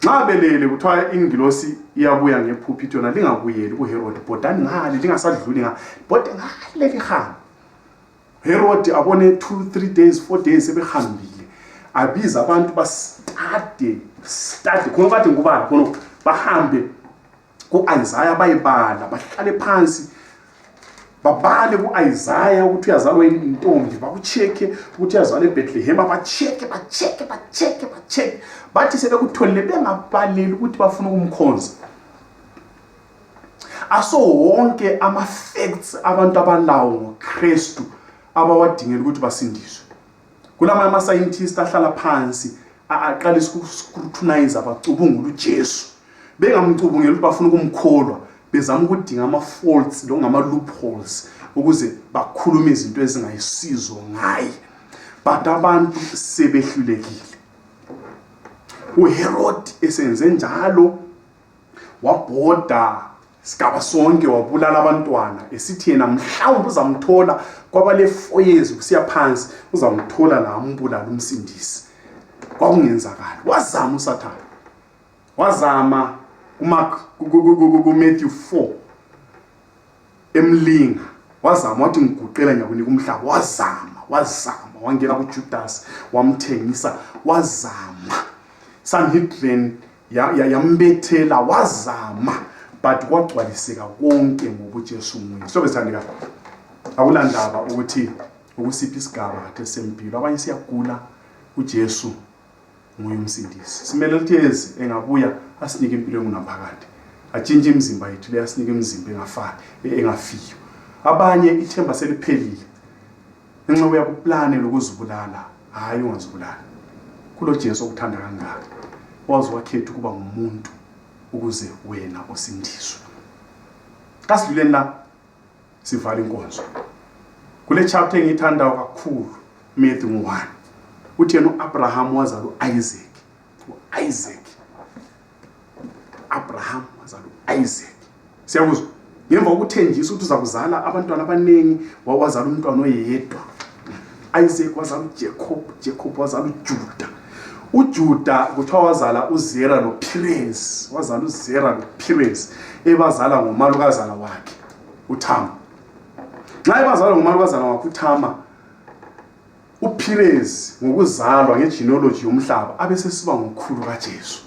Nxa belele kuthiwa ingilosi iyabuya ngepulpit yona lingabuyeli kuHerod, bhodani ngale lingasadluli ngale, bhode ngale lihamba. Herod abone 2-3 days 4 days sebehambile, abiza abantu bastade khona bathi ngubani khona bahambe kuIsaiah bayibala, bahlale phansi babale kuIsaiah ukuthi uyazalwa intombi, bakucheke ukuthi uyazalwa eBethlehem, bacheke bathi sebekutholile bengabaleli ukuthi bafuna ukumkhonza. Aso wonke ama facts abantu abalawo ngoKristu abawadingela ukuthi basindiswe. Kulama ama scientists ahlala phansi aqalisa ukuscrutinize abacubungula uJesu, bengamcubungela ukuthi bafuna ukumkholwa, bezama ukudinga ama faults lo ngama loopholes ukuze bakhulume izinto ezingayisizo ngaye. But abantu sebehlulekile. uHerod esenze njalo, wabhoda sigaba sonke wabulala abantwana, esithi yena mhlawumbe uzamthola kwabale 4 years kusiya phansi, uzamthola la ambulala umsindisi. Kwakungenzakala. Wazama uSathane, wazama kuMatthew 4 emlinga, wazama wathi ngiguqela nyakunika umhlaba, wazama wangena kuJudas wamthengisa, wazama Sanhedrin yambethela, wazama, but kwagcwaliseka konke ngobuJesu nguye. So besithandeka, akulandaba ukuthi ukusiphi isigaba kade sempilo, abanye siyagula, uJesu nguye umsindisi. Simele lithezi engabuya asinike impilo engunaphakade, atshintshe imizimba yethu le, asinike imizimba engafiyo. Abanye ithemba seliphelile, ngenxa uyakuplane lokuzibulala, hayi ungazibulala. Kulo Jesu okuthanda kangaka, wazi wakhetha ukuba ngumuntu ukuze wena usindiswe. Kasidluleni la sivala inkonzo. Kule chapter engiyithanda kakhulu, Matthew 1, uthi yena uAbraham wazala uIsaac. Abraham wazala uIsaac. Siyakuzwa? Ngemva kokuthenjisa ukuthi uzakuzala abantwana abaningi, wazala umntwana oyedwa. Isaac wazala uJacob wazala uJuda. uJuda kuthiwa wazala uZera noPerez, wazala uZera noPerez, ebazala ngomalukazana wakhe uThama. Nxa ebazalwa ngumalukazana wakhe uThama, uPerez ngokuzalwa ngegenealogy yomhlaba abesesiba ngokhulu kaJesu.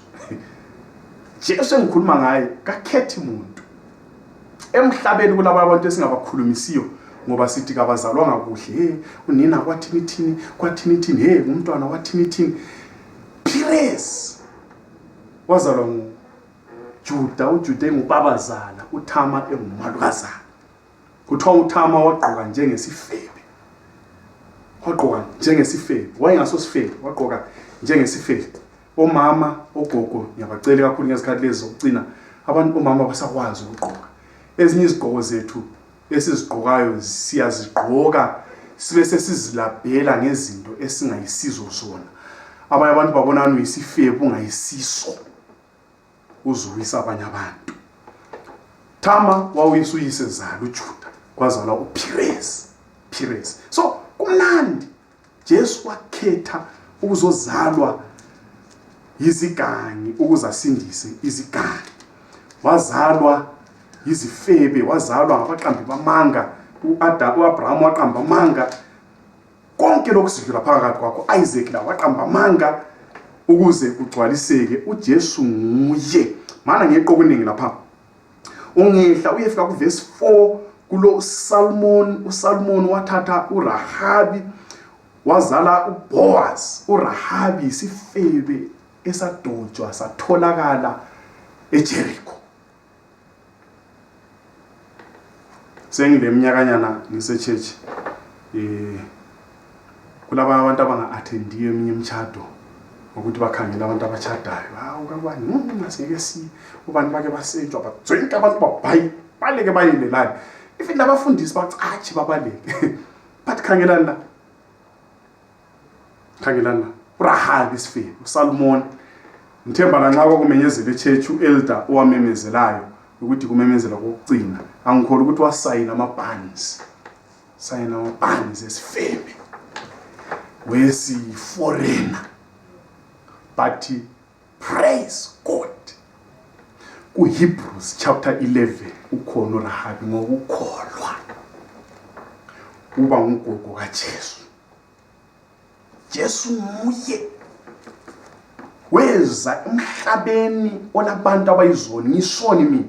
Jesu engikhuluma ngaye kakhethi umuntu. Emhlabeni kulabo abantu esingabakhulumisiyo ngoba sithi kabazalwanga kuhle, unina kwathini, umntwana wathini. Perez wazalwa nguJuda, uJuda engubabazana, uThama engumalukazana. Kuthiwa uThama wagqoka njengesifebe. Wayengasosifebe, wagqoka njengesifebe. Omama, ogogo, ngiyabacela kakhulu ngezikhathi lezi zokugcina, abantu omama basakwazi ukugqoka. Ezinye izigqoko zethu esizigqokayo siyazigqoka sibe sesizilabhela ngezinto esingayisizo zona. Abanye abantu babonana uyisifebe ungayisiso, uzuwisa abanye abantu. Thama wawuyisuyisezala uJuda, kwazalwa uPerez. So kumnandi Jesu wakhetha ukuzozalwa yizigangi ukuzasindise izigangi. Wazalwa yizifebe, wazalwa ngabaqambi bamanga. uAbraham waqamba amanga. Konke lokhu sidlula phakathi kwakho. Isaac la waqamba amanga ukuze kugcwaliseke uJesu nguye. Mana ngeqo kuningi lapha. Ungehla uyefika kuverse 4 kulo uSalmon wathatha uRahabi wazala uBoaz. uRahabi isifebe esadojwa satholakala eJericho. Sengileminyakanyana ngise-church kulaba abantu abanga-attendiyo eminye imishado ukuthi bakhangela abantu abachadayo. Ukabani ngaseke si ubani bake basetshwa bajonke abantu babhayi baleke bayilelani. If nabafundisi bacathi babaleke but khangelana uRahabi isifebe, uSalmon. Ngithemba lanxa kwakumenyezela eChurch uelder owamemezelayo ukuthi kumemezela kokugcina, angikholwa ukuthi wasayina amabhanzi esifebe wesi-foreigner. But praise God, kuHebrews chapter 11 ukhona uRahabi ngokukholwa uba ngugogo kaJesu. Jesu nguye weza emhlabeni olabantu abayizoni, ngisoni mina.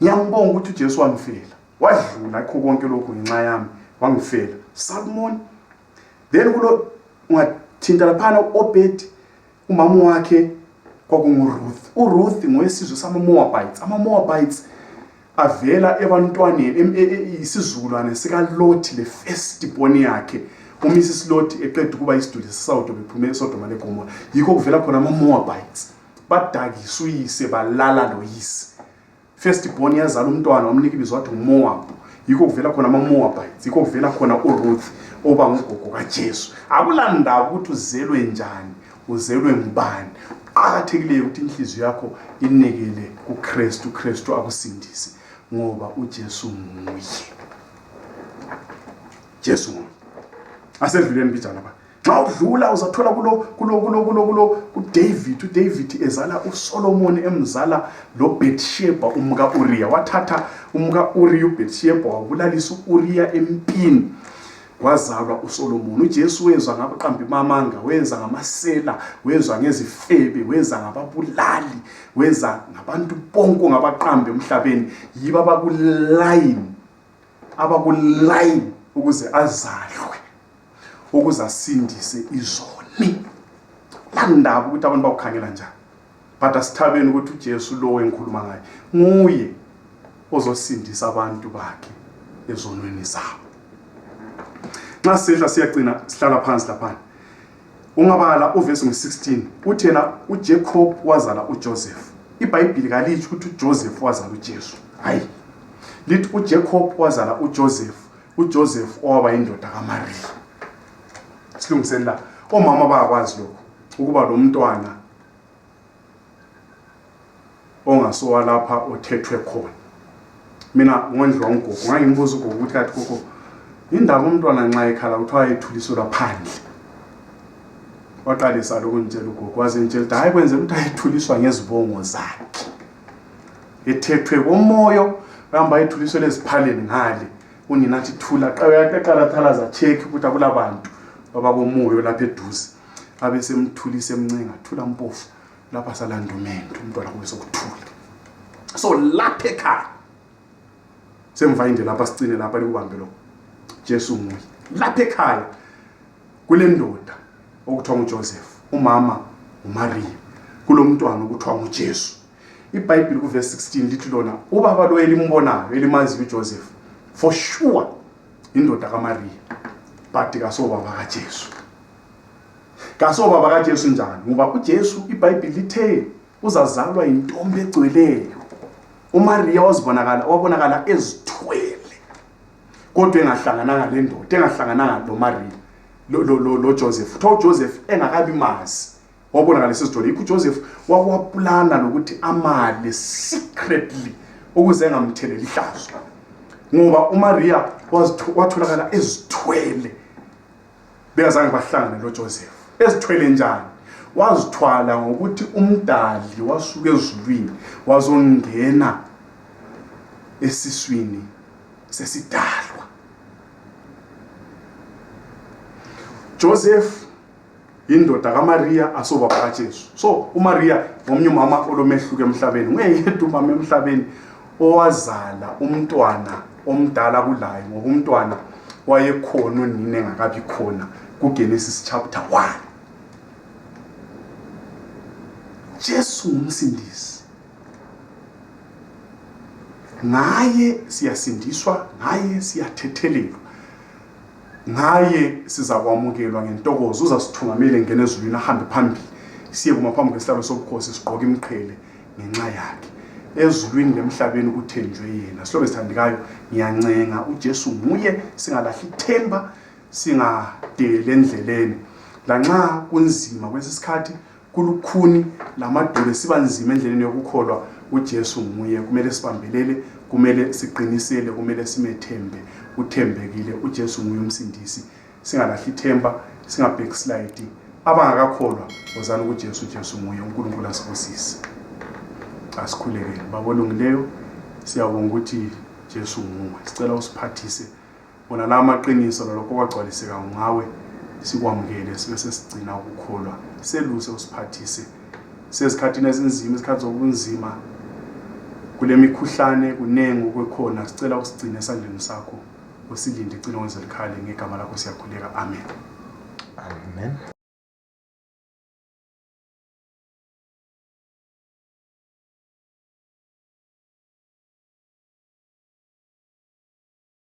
Ngiyambonga ukuthi uJesu wamfela, wadlula kho konke lokho ngenxa yami, wangifela. Salmon, then kulo ungathinta laphana uObed, umama wakhe kwakunguRuth. uRuth ngowesizwe samaMoabites. AmaMoabites avela ebantwaneni isizulwane sikaLoti, le first born yakhe. Umrs Lot eqeda ukuba isiduli sesawudo bephume eSodoma leGomora. Yikho kuvela khona amaMoabites. Badakisa uyise balala loyise. First born yazala umntwana wamnika ibizo wathi uMoab. Yikho kuvela khona amaMoabites. Yikho kuvela khona uRuth oba ngugogo kaJesu. Akulandaba ukuthi uzelwe njani, uzelwe ngubani. Akathekileyo ukuthi inhliziyo yakho inekele kuKristu, uKristu akusindise ngoba uJesu nguye. Jesu nguye. Asedluleni bijana ba. Xa udlula uzathola uDavid ezala uSolomon emzala lo Bethsheba umka Uriya. Wathatha umka Uriya uBethsheba wabulalisa uUriya empini. Kwazalwa uSolomon. uJesu wezwa ngabaqambi bamanga, weza ngamasela, wezwa ngezifebe, weza ngababulali, weza ngabantu bonke ngabaqambi emhlabeni. Yiba abakulayini ukuze azalwe, ukuze asindise izoni. Landaba ukuthi abantu bakukhangela njani. But asithabeni ukuthi uJesu lo engikhuluma ngaye nguye ozosindisa abantu bakhe ezonweni zabo. Nxa sehla siyagcina sihlala phansi lapha. Ungabala uverse 16 uthi yena uJacob wazala uJoseph. iBhayibheli kalithi ukuthi uJoseph wazala uJesu. Hayi. Lithi uJacob wazala uJoseph. uJoseph owaba indoda kaMaria. Silungisela omama bayakwazi lokho ukuba lo mntwana ongasowa lapha othethwe khona. Mina ngondliwa ngogogo ngangimbuza ugogo ukuthi kathi gogo indaba umntwana nxa ekhala kuthiwa ayethuliswa phandle. Waqalisa lokho ngitshela ugogo wazentshela ukuthi hayi kwenzela ukuthi ayethuliswa ngezibongo zakhe. Ethethwe komoyo hamba ayethuliswa leziphaleni ngale unina athi thula qaqala thalaza check ukuthi akulabantu abakomoyo lapha eduze abese emthulisa emncenga thula mpofu lapha salandumento umntwana kube sokuthula. So lapha ekhaya semva inde lapha sicine lapha likubambe lo Jesu nguye. Lapha ekhaya kule ndoda okuthiwa nguJoseph, umama uMaria, kulomntwana okuthiwa nguJesu. iBhayibheli kuverse 16 lithi lona ubaba lo elimbonayo elimazi uJoseph for sure indoda kaMaria, but kasobaba kaJesu. Kasobaba kaJesu njani? Ngoba uJesu iBhayibheli lithe uzazalwa intombi egcweleyo. uMaria wabonakala ezithwele, kodwa engahlangananga le ndoda, engahlangananga lo Maria lo Joseph. Utho Joseph engakabi mazi wabonakala esizithwele. Ikho Joseph wakwapulana nokuthi amale secretly ukuze engamthelela ihlazo, ngoba uMaria watholakala ezithwele. Bengazange bahlangane lo Joseph. Ezithwele njani? Wazithwala ngokuthi umdali wasuka ezulwini wazongena esiswini sesidalwa. Joseph indoda kaMaria asobaba kaJesu. So uMaria ngomnye umama olomehluko emhlabeni, nguyedwa umama emhlabeni owazala umntwana omdala kulayo, ngoba umntwana wayekhona unina engakabi khona kuGenesis chapter 1. Jesu umsindisi, ngaye siyasindiswa, ngaye siyathethelelwa, ngaye sizakwamukelwa ngentokozo. Uzasithungamele ngene ezulwini ahambe phambili siye kumaphambi kwesihlalo sobukhosi sigqoke imqhele ngenxa yakhe. Ezulwini lemhlabeni kuthenjwe yena. Sihloko esithandekayo, ngiyancenga uJesu nguye, singalahli ithemba, singadeli endleleni. Lanxa kunzima kwesisikhathi, kulukhuni lamadube siba nzima endleleni yokukholwa, uJesu nguye. Kumele sibambelele, kumele siqinisele, kumele simethembe, uthembekile. uJesu nguye umsindisi, singalahli ithemba, singabackslide. Abangakakholwa wozana kuJesu, Jesu nguye. uNkulunkulu asibusise. Asikhulekele babolungileyo, siyabonga ukuthi Jesu nguwe. Sicela usiphathise bona la maqiniso lokho kwagcwaliseka ngawe, sikwamukele sibe sesigcina ukukholwa. Seluse usiphathise sezikhathini ezinzima, izikhathi zobunzima, kule mikhuhlane kunengi okwekhona. Sicela usigcine esandleni sakho, usilinde igcino wenze likhale. Ngegama lakho siyakhuleka. Amen. Amen.